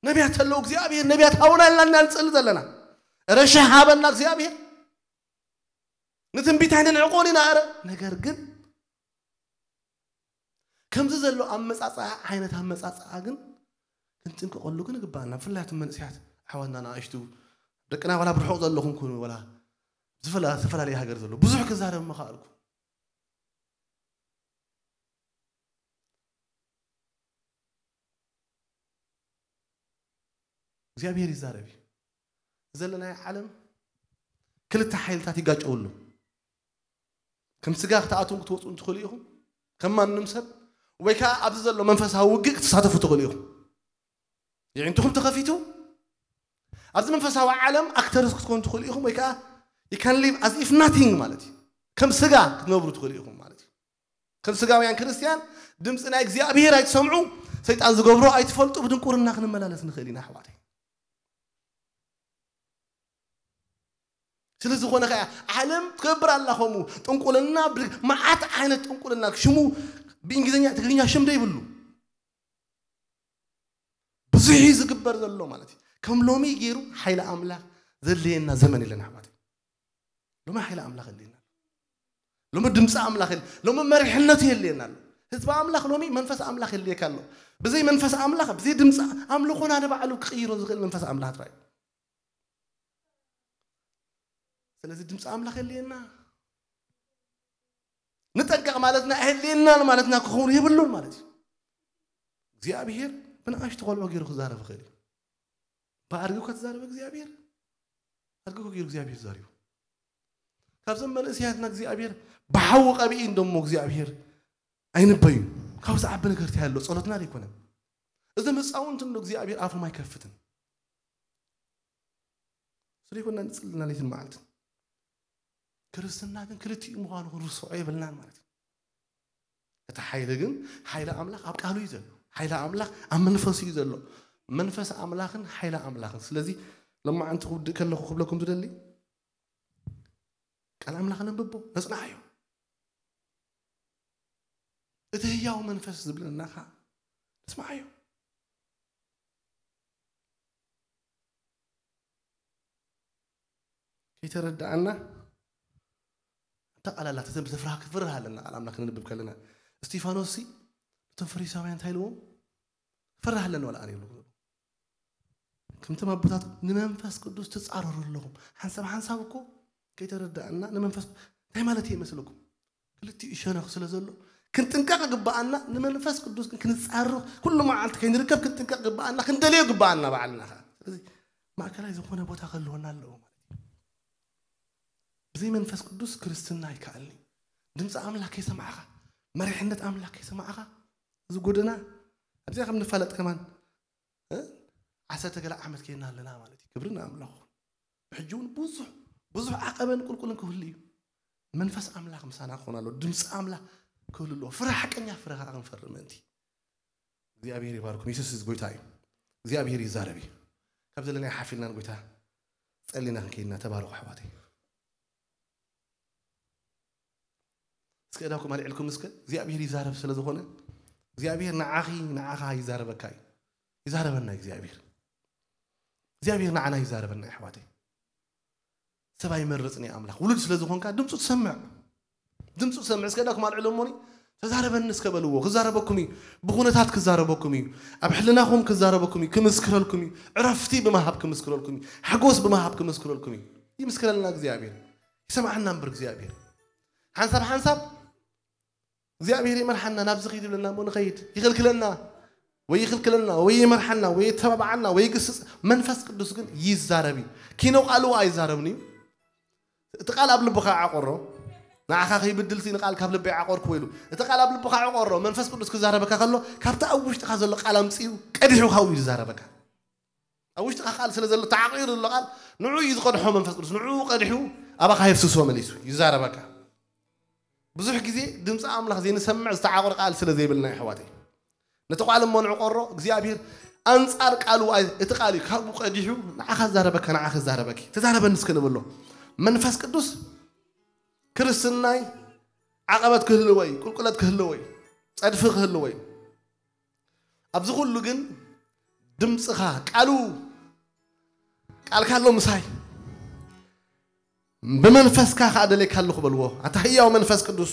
ነቢያት ተለዉ እግዚኣብሔር፣ ነቢያት ሃቡና ኢልና ኢና ንጽሊ ዘለና። እረ ሸህ ሃበና እግዚኣብሔር። ንትንቢት ኣይንንዕቆን ኢና፣ እረ። ነገር ግን ከምዚ ዘሎ ኣመጻጽኣ፣ ዓይነት ኣመጻጽኣ ግን ክንጥንቀቐሉ ግን ይግባኣና። ብፍላይ እቶም መንእሰያት ኣሕዋትና፣ ንኣሽቱ ደቅና፣ ዋላ ብርሑቕ ዘለኹም ኩኑ፣ ዋላ ዝፈላ-፣ ዝተፈላለየ ሃገር ዘሎ፣ ብዙሕ ክዛረብ ምኸኣልኩ። እግዚኣብሔር ይዛረብ እዩ። ዘለናዮ ዓለም ክልተ ሓይልታት ይጋጨውሉ። ከም ስጋ ክትኣትውን ክትወፁን ትኽእሉ ኢኹም ከም ማንም ሰብ፣ ወይ ከዓ ኣብዚ ዘሎ መንፈሳዊ ውግእ ክትሳተፉ ትኽእሉ ኢኹም። የዒንትኹም ተኸፊቱ ኣብዚ መንፈሳዊ ዓለም ኣክተርስ ክትኮኑ ትኽእሉ ኢኹም፣ ወይ ከዓ you can live as if nothing ማለት እዩ። ከም ስጋ ክትነብሩ ትኽእሉ ኢኹም ማለት እዩ። ከም ስጋውያን ክርስትያን ድምፂ ናይ እግዚኣብሔር ኣይትሰምዑ፣ ሰይጣን ዝገብሮ ኣይትፈልጡ፣ ብድንቁርና ክንመላለስ ንኽእል ኢና ኣሕዋተይ። ስለ ዝኾነ ከኣ ዓለም ትገብር ኣላ ከምኡ። ጥንቁልና፣ ብድ- መዓት ዓይነት ጥንቁልና፣ ሽሙ ብእንግሊዝኛ ትግርኛ ሽም ዘይብሉ ብዙሕ እዩ ዝግበር ዘሎ ማለት እዩ። ከም ሎሚ ገይሩ ሓይሊ ኣምላኽ ዘድልየና ዘመን የለን ኣሕዋት። ሎሚ ሓይሊ ኣምላኽ የድልየና ኣሎ። ሎሚ ድምፂ ኣምላኽ የለ፣ ሎሚ መሪሕነቱ የድልየና ኣሎ። ህዝቢ ኣምላኽ ሎሚ መንፈስ ኣምላኽ የድልየካ ኣሎ። ብዘይ መንፈስ ኣምላኽ፣ ብዘይ ድምፂ ኣምልኾና ንባዕሉ ክቕይሮ ዝኽእል መንፈስ ኣምላኽ ጥራይ። ስለዚ ድምፂ ኣምላኽ የድልየና፣ ንጠንቀቕ ማለትና ኣየድልየናን ማለትና ክኸውን የብሉን ማለት እዩ። እግዚኣብሔር ብንኣሽቱ ቆልዑ ገይሩ ክዛረብ ይኽእል እዩ። ብኣድጊ እኳ ተዛረበ እግዚኣብሔር፣ ኣድጊ እኮ ገይሩ እግዚኣብሔር ዛሪቡ። ካብዞም መንእሰያትና እግዚኣብሔር ብሓዊ ቀቢኢ እንደሞ እግዚኣብሔር ኣይንበዩ። ካብዚ ዓቢ ነገር እንታይ ኣሎ? ጸሎትና ዘይኮነ። እዞም ህፃውንቲ እንዶ እግዚኣብሔር ኣፎም ኣይከፍትን። ስለይኮንና ንጽልና ለይትን መዓልትን። ክርስትና ግን ክልቲኡ ምዃኑ ክንርስዖ የብልናን ማለት እዩ። እቲ ሓይሊ ግን ሓይሊ ኣምላኽ ኣብ ቃሉ እዩ ዘሎ። ሓይሊ ኣምላኽ ኣብ መንፈሱ እዩ ዘሎ። መንፈስ ኣምላኽን ሓይሊ ኣምላኽን። ስለዚ ሎማዓንቲ ክውድእ ከለኹ ክብለኩም ዝደሊ፣ ቃል ኣምላኽ ነንብቦ፣ ነጽንዓዮ። እቲ ህያው መንፈስ ዝብለና ኸዓ ንስምዓዮ። ከይተረድኣና፣ እታ ቃል ኣላ፣ ተዘም-፣ ተፍርሃ-፣ ክፍርህ ኣለና፣ ቃል ኣምላኽ ክንንብብ ከለና። እስጢፋኖስ ሲ፣ እቶም ፈሪሳውያን እንታይ ኢልዎም? ክፈርህ ኣለኒ ዋላ ኣነ ይብሉ። ከምቶም ኣቦታት ንመንፈስ ቅዱስ ትጻረሩ ኣለኹም። ሓንሳብ ሓንሳብ እኮ ከይተረዳእና ንመንፈስ እንታይ ማለት እዩ ይመስለኩም? ክልቲኡ ሸነኽ ስለ ዘሎ ክንጥንቀቕ ግባኣና፣ ንመንፈስ ቅዱስ ግን ክንጻረር ኩሉ መዓልቲ ከይንርከብ ክንጥንቀቕ ግባኣና፣ ክንደልዮ ግባኣና ባዕልና ኸዓ። ስለዚ ማእከላይ ዝኾነ ቦታ ክህልወና ኣለዎ ማለት እዩ። ብዘይ መንፈስ ቅዱስ ክርስትና ኣይከኣልኒ። ድምፂ ኣምላኽ ከይሰማዕኻ፣ መሪሕነት ኣምላኽ ከይሰማዕኻ፣ እዚ ጎደና ኣብዚኣ ከም ንፋለጥ ከማን እ? ዓሰርተ ገለ ዓመት ከይና ኣለና ማለት እዩ። ክብሪ ንኣምላኽ። ብሕጂ እውን ብዙሕ፣ ብዙሕ ዓቐበን ቁልቁልን ክህሉ እዩ። መንፈስ ኣምላኽ ምሳና ክኾን ኣለዎ። ድምፂ ኣምላኽ ክህሉ ኣለዎ። ፍረ ሓቀኛ ፍረ ከዓ ክንፈሪ ምእንቲ። እግዚኣብሔር ይባርኩም። የሱስ ጎይታ እዩ። እግዚኣብሔር ይዛረብ እዩ። ካብ ዘለናዮ ሓፍ ኢልና ንጎይታ ጸሊና ክንከይድና ተባረኹ ኣሕዋተይ። እስከ እዳኩም ኣልዕልኩም እስከ እግዚኣብሔር ይዛረብ ስለ ዝኾነ እግዚኣብሔር ንዓኺ ንዓኻ ይዛረበካ እዩ። ይዛረበና እግዚኣብሔር። እግዚኣብሔር ንዓና ይዛረበና ኣሕዋተይ። ሰብ ኣይመርጽን እዩ ኣምላኽ። ውሉድ ስለ ዝኾንካ ድምፁ ትሰምዕ። ድምፁ ትሰምዕ። እስከ እዳኩም ኣልዕሎ እሞኒ ተዛረበኒ እስከ በልዎ። ክዛረበኩም እዩ። ብኹነታት ክዛረበኩም እዩ። ኣብ ሕልናኹም ክዛረበኩም እዩ። ክምስክረልኩም እዩ። ዕረፍቲ ብምሃብ ክምስክረልኩም እዩ። ሓጎስ ብምሃብ ክምስክረልኩም እዩ። ይምስክረልና እግዚኣብሔር። ይሰምዓና እምበር እግዚኣብሔር። ሓንሳብ ሓንሳብ እግዚኣብሔር ይመርሓና፣ ናብዚ ኺድ ይብለና እሞ ንኸይድ። ይኽልክለና፣ ወይ ይኽልክለና፣ ወይ ይመርሓና፣ ወይ የተባብዓና፣ ወይ ይግስጽ። መንፈስ ቅዱስ ግን ይዛረብ እዩ። ኪኖ ቃሉ ኣይዛረብን እዩ። እቲ ቃል ኣብ ልብኻ ዓቆሮ። ንዓኻ ከይብድልሲ ንቃል ካብ ልበይ ዓቆርኩ ኢሉ። እቲ ቃል ኣብ ልብኻ ዓቆሮ። መንፈስ ቅዱስ ክዛረበካ ከሎ፣ ካብቲ ኣብ ውሽጥኻ ዘሎ ቃል ኣምጺኡ ቀዲሑ ካብኡ እዩ ዝዛረበካ። ኣብ ውሽጥኻ ቃል ስለ ዘሎ፣ ተዓቂሩ ዘሎ ቃል ንዑ እዩ ዝቐድሖ መንፈስ ቅዱስ። ንዑ ቀዲሑ ኣባኻ የፍስሶ መሊሱ። ይዛረበካ። ብዙሕ ግዜ ድምፂ ኣምላኽ ዘይንሰምዕ ዝተዓቆር ቃል ስለ ዘይብልና፣ ኣሕዋተይ። ነቲ ቃል እሞ ንዕቆሮ፣ እግዚኣብሔር ኣንጻር ቃሉ ኣይ-፣ እቲ ቃል እዩ። ካብኡ ቀዲሑ ንዓኻ ዝዛረበካ፣ ንዓኻ ዝዛረበኪ። ተዛረበኒ እስከ ንብሎ። መንፈስ ቅዱስ ክርስትናይ ዓቐበት ክህልወይ፣ ቁልቁለት ክህልወይ፣ ጸድፊ ክህልወይ። ኣብዚ ኩሉ ግን ድምፅኻ፣ ቃሉ፣ ቃልካ ኣሎ ምሳይ። ብመንፈስካ ከኣ ደልየካ ኣለኹ በልዎ። ኣታ ህያው መንፈስ ቅዱስ፣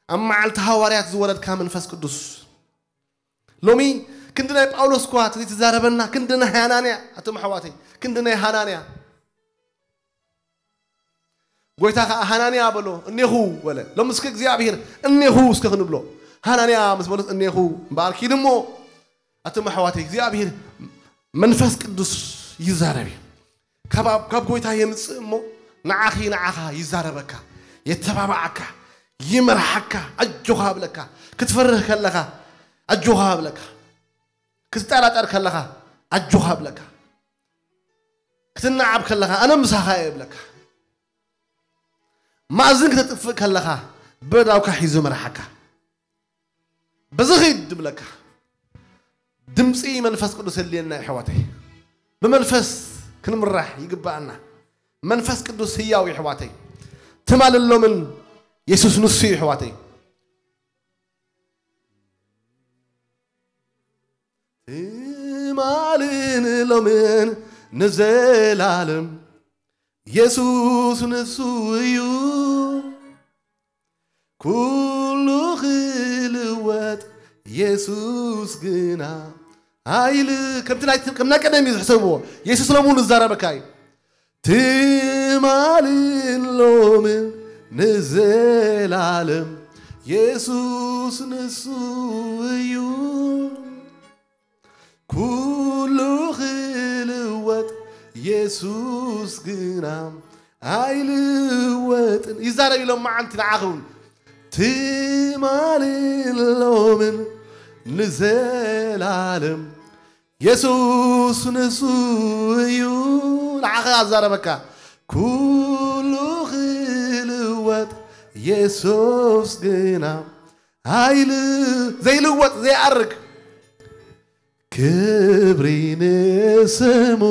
ኣብ መዓልቲ ሃዋርያት ዝወረድካ መንፈስ ቅዱስ፣ ሎሚ ክንዲ ናይ ጳውሎስ እኳ ዘይትዛረበና፣ ክንዲ ናይ ሃናንያ፣ ኣቶም ኣሕዋተይ፣ ክንዲ ናይ ሃናንያ። ጎይታ ከኣ ሃናንያ በሎ፣ እኔኹ በለ። ሎሚ እስከ እግዚኣብሔር እኔኹ እስከ ክንብሎ። ሃናንያ ምስ በሎስ እኔኹ እምበኣር ኪድ እሞ። ኣቶም ኣሕዋተይ፣ እግዚኣብሔር መንፈስ ቅዱስ ይዛረብ እዩ። ካብ፣ ካብ ጎይታ የምጽእ እሞ ንዓኺ፣ ንዓኻ ይዛረበካ፣ የተባብዓካ፣ ይመርሓካ፣ ኣጆኻ ብለካ። ክትፈርህ ከለኻ ኣጆኻ ብለካ። ክትጠራጠር ከለኻ ኣጆኻ ብለካ። ክትነዓብ ከለኻ ኣነ ምሳኻ እየ ብለካ። ማእዝን ክተጥፍእ ከለኻ በዳውካ ሒዙ መርሓካ። በዚ ኺድ ድብለካ። ድምፂ መንፈስ ቅዱስ የድልየና ይሕዋተይ። ብመንፈስ ክንምራሕ ይግባኣና። መንፈስ ቅዱስ ህያው ይሕዋተይ። ትማልን ሎምን የሱስ ንሱ ይሕዋተይ። ትማልን ሎምን ንዘላለም የሱስ ንሱ እዩ። ኩሉ ክልወጥ የሱስ ግና ኣይል ከምቲ ናይ ከም ናይ ቀደም እዩ ዝሕሰብዎ። የሱስ ሎምውን ዝዛረበካ እዩ። ትማልን ሎምን ንዘላለም የሱስ ንሱ እዩ። ኩሉ ክልወጥ የሱስ ግና ኣይልወጥን። ይዛረብ ኢሎም መዓንቲ ንዓኹም። ትማልን ሎምን ንዘላለም የሱስ ንሱ እዩ። ንዓኸ ኣዛረበካ። ኩሉ ክልወጥ የሱስ ግና ኣይል ዘይልወጥ ዘይኣርግ። ክብሪ ንስሙ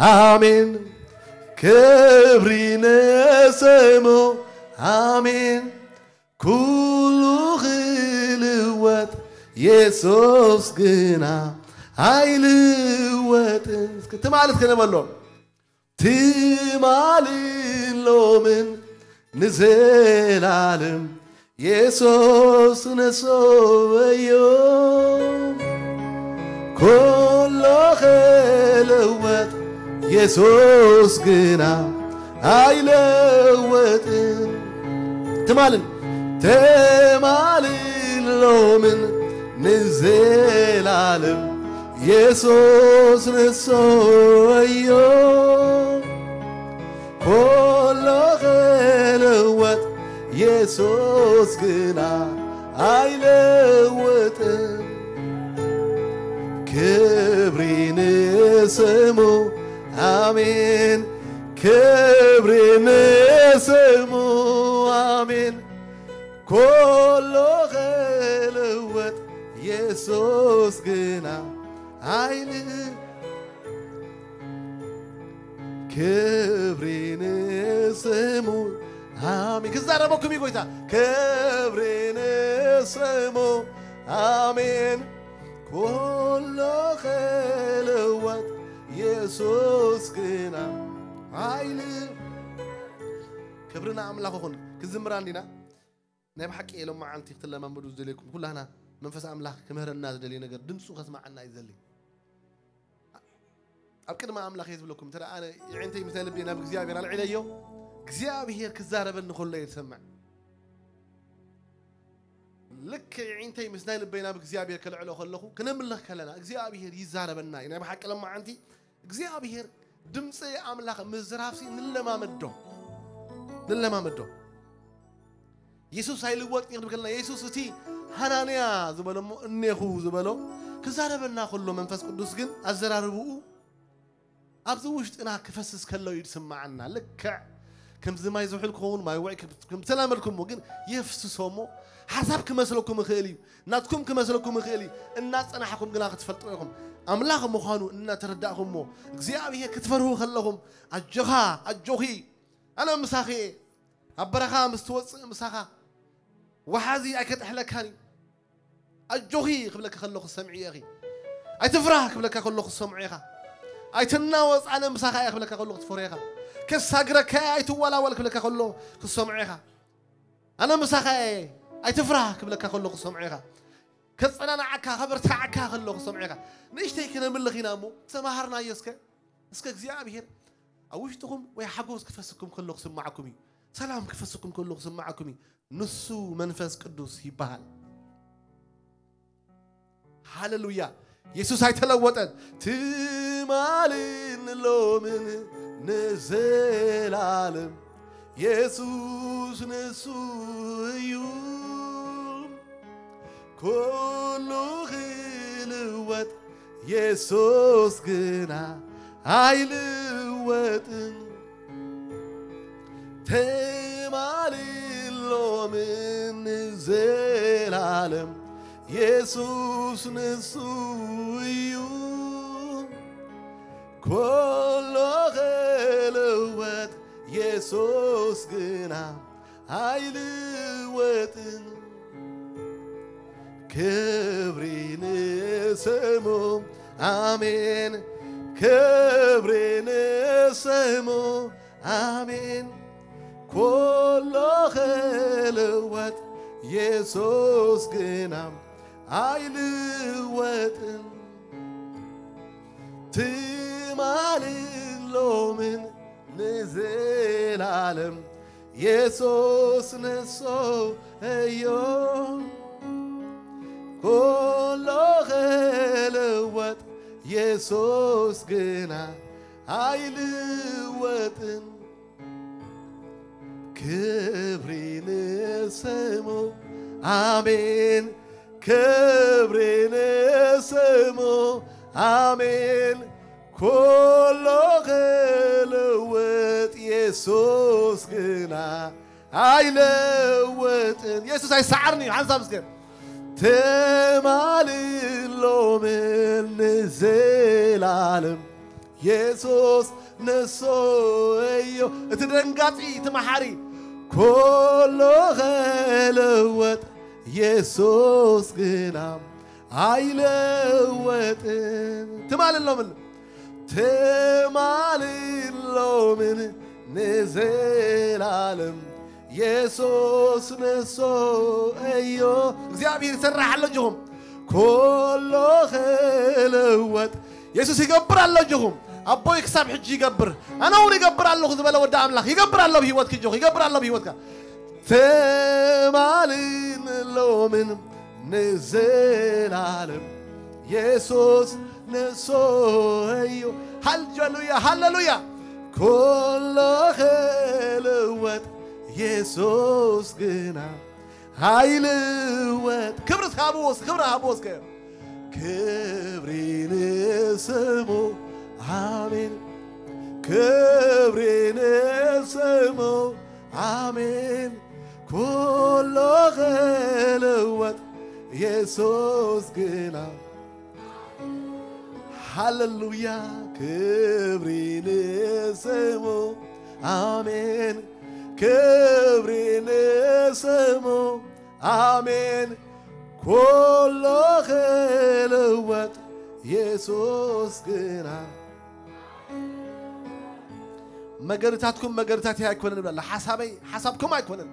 ኣሜን። ክብሪ ንስሙ ኣሜን። ኩሉ ክልወጥ የሱስ ግና ኣይልወጥን። እስኪ ትማሊ እስኪ ንበሎ። ትማልን ሎምን ንዘላለም የሱስ ንሱ እዩ። ኩሉ ክልወጥ የሱስ ግና ኣይለወጥን። ትማልን ትማልን ሎምን ንዘላለም የሱስ ንሱ እዩ። ኩሉ ክልወጥ የሱስ ግና ኣይለወጥን። ክብሪ ንስሙ ኣሜን። ክብሪ ንስሙ ኣሜን። ኩሉ ክልወጥ የሱስ ግና ኣይል ክብሪ ንስሙ ኣሜን። ክዛረበኩም እዩ ጎይታ። ክብሪ ንስሙ ኣሜን። ኩሉ ክልወጥ የሱስ ግና ኣይል ክብሪ ንኣምላኽ ይኹን። ክዝምራ እንዲና ናይ ብሓቂ ሎማዓንቲ ክትለማመዱ ዝደልየኩም ኩላህና መንፈስ ኣምላኽ ክምህረና ዝደልየ ነገር ድምፁ ከስማዓና እዩ ዝደሊ። ኣብ ቅድሚ ኣምላኽ እየ ዝብለኩም። እንተ ደኣ ኣነ የዒንተይ ምስ ናይ ልበይ ናብ እግዚኣብሔር ኣልዒለዮ፣ እግዚኣብሔር ክዛረበኒ ከሎ እየ ዝሰምዕ። ልክዕ የዒንተይ ምስ ናይ ልበይ ናብ እግዚኣብሔር ከልዕሎ ከለኹ፣ ክነምልኽ ከለና እግዚኣብሔር ይዛረበና እዩ። ናይ ብሓቂ ሎማዓንቲ እግዚኣብሔር ድምፂ ኣምላኽ ምዝራብሲ ንለማመዶ፣ ንለማመዶ። የሱስ ኣይልወጥን እዩ ክንብል ከለና፣ የሱስ እቲ ሃናንያ ዝበሎ እሞ እኔኹ ዝበሎ ክዛረበና ከሎ መንፈስ ቅዱስ ግን ኣዘራርብኡ ኣብዚ ውሽጥና ክፈስስ ከሎ እዩ ዝስምዓና። ልክዕ ከምዚ ማይ ዝሑል ክኸውን ማይ ውዒ ከም ከም ዝተላመድኩሞ ግን የፍስሶ እሞ ሓሳብ ክመስለኩም ይኽእል እዩ፣ ናትኩም ክመስለኩም ይኽእል እዩ። እናጸናሕኩም ግና ክትፈልጥዎ ኢኹም። ኣምላኽ ምዃኑ እናተረዳእኩሞ እግዚኣብሔር ክትፈርሁ ከለኹም ኣጆኻ ኣጆኺ ኣነ ምሳኺ እየ። ኣብ በረኻ ምስ ትወጽእ ምሳኻ ወሓዚ ኣይከጥሕለካን እዩ። ኣጆኺ ክብለካ ከሎ ክትሰምዒ ኢኺ። ኣይትፍራህ ክብለካ ከሎ ክትሰምዖ ኢኻ። ኣይትናወጽ ኣነ ምሳኻ እየ ክብለካ ከሎ ክትፈርዮ ኢኻ። ከሳግረካ እየ ኣይትወላወል ክብለካ ከሎ ክትሰምዖ ኢኻ። ኣነ ምሳኻ እየ ኣይትፍራህ ክብለካ ከሎ ክትሰምዖ ኢኻ። ከጸናንዓካ ከበርትዓካ ከሎ ክትሰምዖ ኢኻ። ንእሽተይ ክነምልኽ ኢና እሞ ተማሃርናዮ እስከ። እስከ እግዚኣብሔር ኣብ ውሽጥኹም ወይ ሓጎስ ክፈስኩም ከሎ ክስማዓኩም እዩ። ሰላም ክፈስኩም ከሎ ክስማዓኩም እዩ። ንሱ መንፈስ ቅዱስ ይበሃል። ሃሌሉያ። የሱስ ኣይተለወጠን። ትማልን ሎምን ንዘላለም የሱስ ንሱ እዩ ኩሉ ክልወጥ፣ የሱስ ግና ኣይልወጥን። ትማሊ ሎምን ንዘላለም የሱስ ንሱ እዩ ኩሉ ክልወጥ፣ የሱስ ግና ኣይልወጥን። ክብሪ ንስሙ ኣሜን፣ ክብሪ ንስሙ ኣሜን። ኩሉ ክልወጥ፣ የሱስ ግና ኣይልወጥን። ትማልን ሎምን ንዘላለም የሱስ ንሱ እዩ ኩሉ ክልወጥ፣ የሱስ ግና ኣይልወጥን። ክብሪ ንስሙ ኣሜን፣ ክብሪ ንስሙ ኣሜን። ኩሉ ክልወጥ፣ የሱስ ግና ኣይለወጥን። የሱስ ኣይሰዓርን እዩ። ሓንሳብ እስከ ትማሊ ሎምን ንዘላለም የሱስ ንሱ እዩ። እቲ ደንጋጺ፣ እቲ መሓሪ፣ ኩሉ ክልወጥ፣ የሱስ ግና ኣይለወጥን። ትማሊ ሎምን፣ ትማሊ ሎምን ንዘላለም የሱስ ንሱ እዩ። እግዚኣብሔር ይሰርሕ ኣሎ ኣጆኹም። ኩሉ ክልወጥ፣ የሱስ ይገብር ኣሎ ኣጆኹም። ኣቦይ ክሳብ ሕጂ ይገብር፣ ኣነ እውን ይገብር ኣለኹ ዝበለ ወዲ ኣምላኽ ይገብር ኣሎ ብህይወትኪ ኣጆኹ፣ ይገብር ኣሎ ብህይወትካ። ትማልን ሎምን ንዘላለም የሱስ ንሱ እዩ። ሃሌሉያ፣ ሃሌሉያ። ኩሉ ክልወጥ፣ የሱስ ግና ኣይልወጥ። ክብሪ ሃብዎ እስከ፣ ክብሪ ሃብዎ እስከ። ክብሪ ንስሙ ኣሜን፣ ክብሪ ንስሙ ኣሜን። ኩሉ ክልወጥ፣ የሱስ ግና ሃሌሉያ። ክብሪ ንስሙ ኣሜን፣ ክብሪ ንስሙ ኣሜን። ኩሉ ክልወጥ፣ የሱስ ግና። መገድታትኩም መገድታተይ ኣይኮነን ይብላ። ሓሳበይ ሓሳብኩም ኣይኮነን።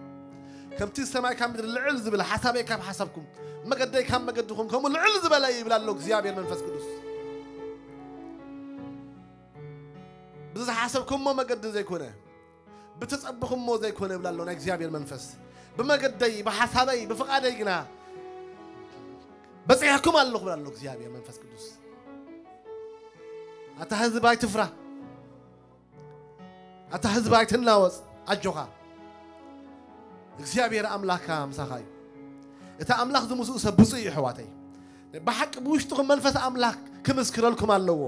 ከምቲ ሰማይ ካብ ምድሪ ልዕል ዝብል ሓሳበይ ካብ ሓሳብኩም፣ መገደይ ካብ መገድኹም ከምኡ ልዕል ዝበለ እዩ ይብላ ኣሎ እግዚኣብሔር መንፈስ ቅዱስ። ብዝሓሰብኩሞ መገዲ ዘይኮነ፣ ብትጸብኹሞ ዘይኮነ ይብላ ኣሎ ናይ እግዚኣብሔር መንፈስ። ብመገደይ፣ ብሓሳበይ፣ ብፍቓደይ ግና በጺሐኩም ኣለኹ ይብላ ኣሎ እግዚኣብሔር መንፈስ ቅዱስ። ኣታ ህዝቢ ኣይትፍራ፣ ኣታ ህዝቢ ኣይትናወጽ፣ ኣጆኻ፣ እግዚኣብሔር ኣምላኽካ ምሳኻ እዩ። እቲ ኣምላኽ ዝምስኡ ሰብ ብፁዕ እዩ፣ ኣሕዋተይ። ብሓቂ ብውሽጥኹም መንፈስ ኣምላኽ ክምስክረልኩም ኣለዎ።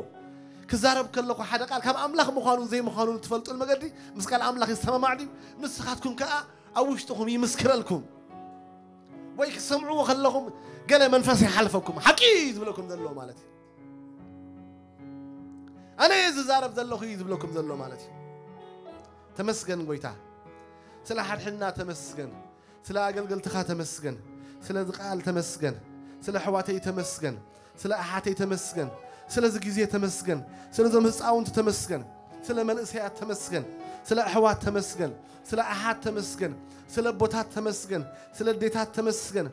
ክዛረብ ከለኹ ሓደ ቃል ካብ ኣምላኽ ምዃኑን ዘይምዃኑን እትፈልጡሉ መገዲ ምስ ቃል ኣምላኽ ይሰማማዕ ድዩ? ንስኻትኩም ከኣ ኣብ ውሽጥኹም ይምስክረልኩም። ወይ ክትሰምዕዎ ከለኹም ገለ መንፈስ ይሓልፈኩም፣ ሓቂ እዩ ዝብለኩም ዘሎ ማለት እዩ። ኣነ እየ ዝዛረብ ዘለኹ እዩ ዝብለኩም ዘሎ ማለት እዩ። ተመስገን ጎይታ፣ ስለ ሓድሕድና ተመስገን፣ ስለ ኣገልገልትኻ ተመስገን፣ ስለዚ ቃል ተመስገን፣ ስለ ኣሕዋተይ ተመስገን፣ ስለ ኣሓተይ ተመስገን፣ ስለዚ ግዜ ተመስገን፣ ስለዞም ህፃውንቲ ተመስገን፣ ስለ መንእሰያት ተመስገን፣ ስለ ኣሕዋት ተመስገን፣ ስለ ኣሓት ተመስገን፣ ስለ ኣቦታት ተመስገን፣ ስለ ኣዴታት ተመስገን፣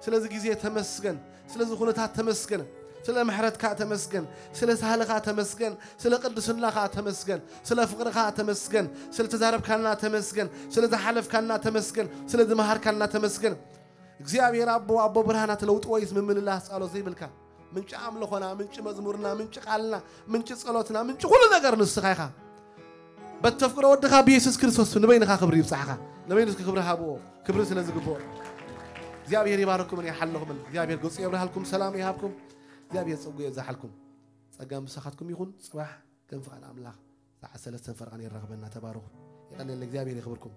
ስለዚ ግዜ ተመስገን፣ ስለዚ ኩነታት ተመስገን፣ ስለ ምሕረትካ ተመስገን፣ ስለ ሳህልኻ ተመስገን፣ ስለ ቅድስናኻ ተመስገን፣ ስለ ፍቕርኻ ተመስገን፣ ስለ ተዛረብካና ተመስገን፣ ስለ ዝሓለፍካና ተመስገን፣ ስለ ዝመሃርካና ተመስገን። እግዚኣብሔር ኣቦ፣ ኣቦ ብርሃናት ለውጢ ወይስ ምምልላስ ጸሎት ዘይብልካ፣ ምንጪ ኣምልኾና፣ ምንጪ መዝሙርና፣ ምንጪ ቃልና፣ ምንጪ ጸሎትና፣ ምንጪ ኩሉ ነገር ንስኻ ኢኻ። በተፍቅሮ ወድኻ ብየሱስ ክርስቶስ ንበይንኻ ክብሪ ይብጻሕኻ። ንበይኑ እስኪ ክብሪ ሃብዎ፣ ክብሪ ስለ ዝግብኦ። እግዚኣብሔር ይባርኩምን ይሓልኹምን። እግዚኣብሔር ገጹ የብርሃልኩም፣ ሰላም ይሃብኩም። እግዚኣብሔር ጽጉ የብዛሓልኩም። ጸጋ ምሳኻትኩም ይኹን። ጽባሕ ከም ፍቓድ ኣምላኽ ሰዓት ሰለስተን ፈረቓ ይራኸበና። ተባረኹ። የቐንየልና። እግዚኣብሔር የኽብርኩም።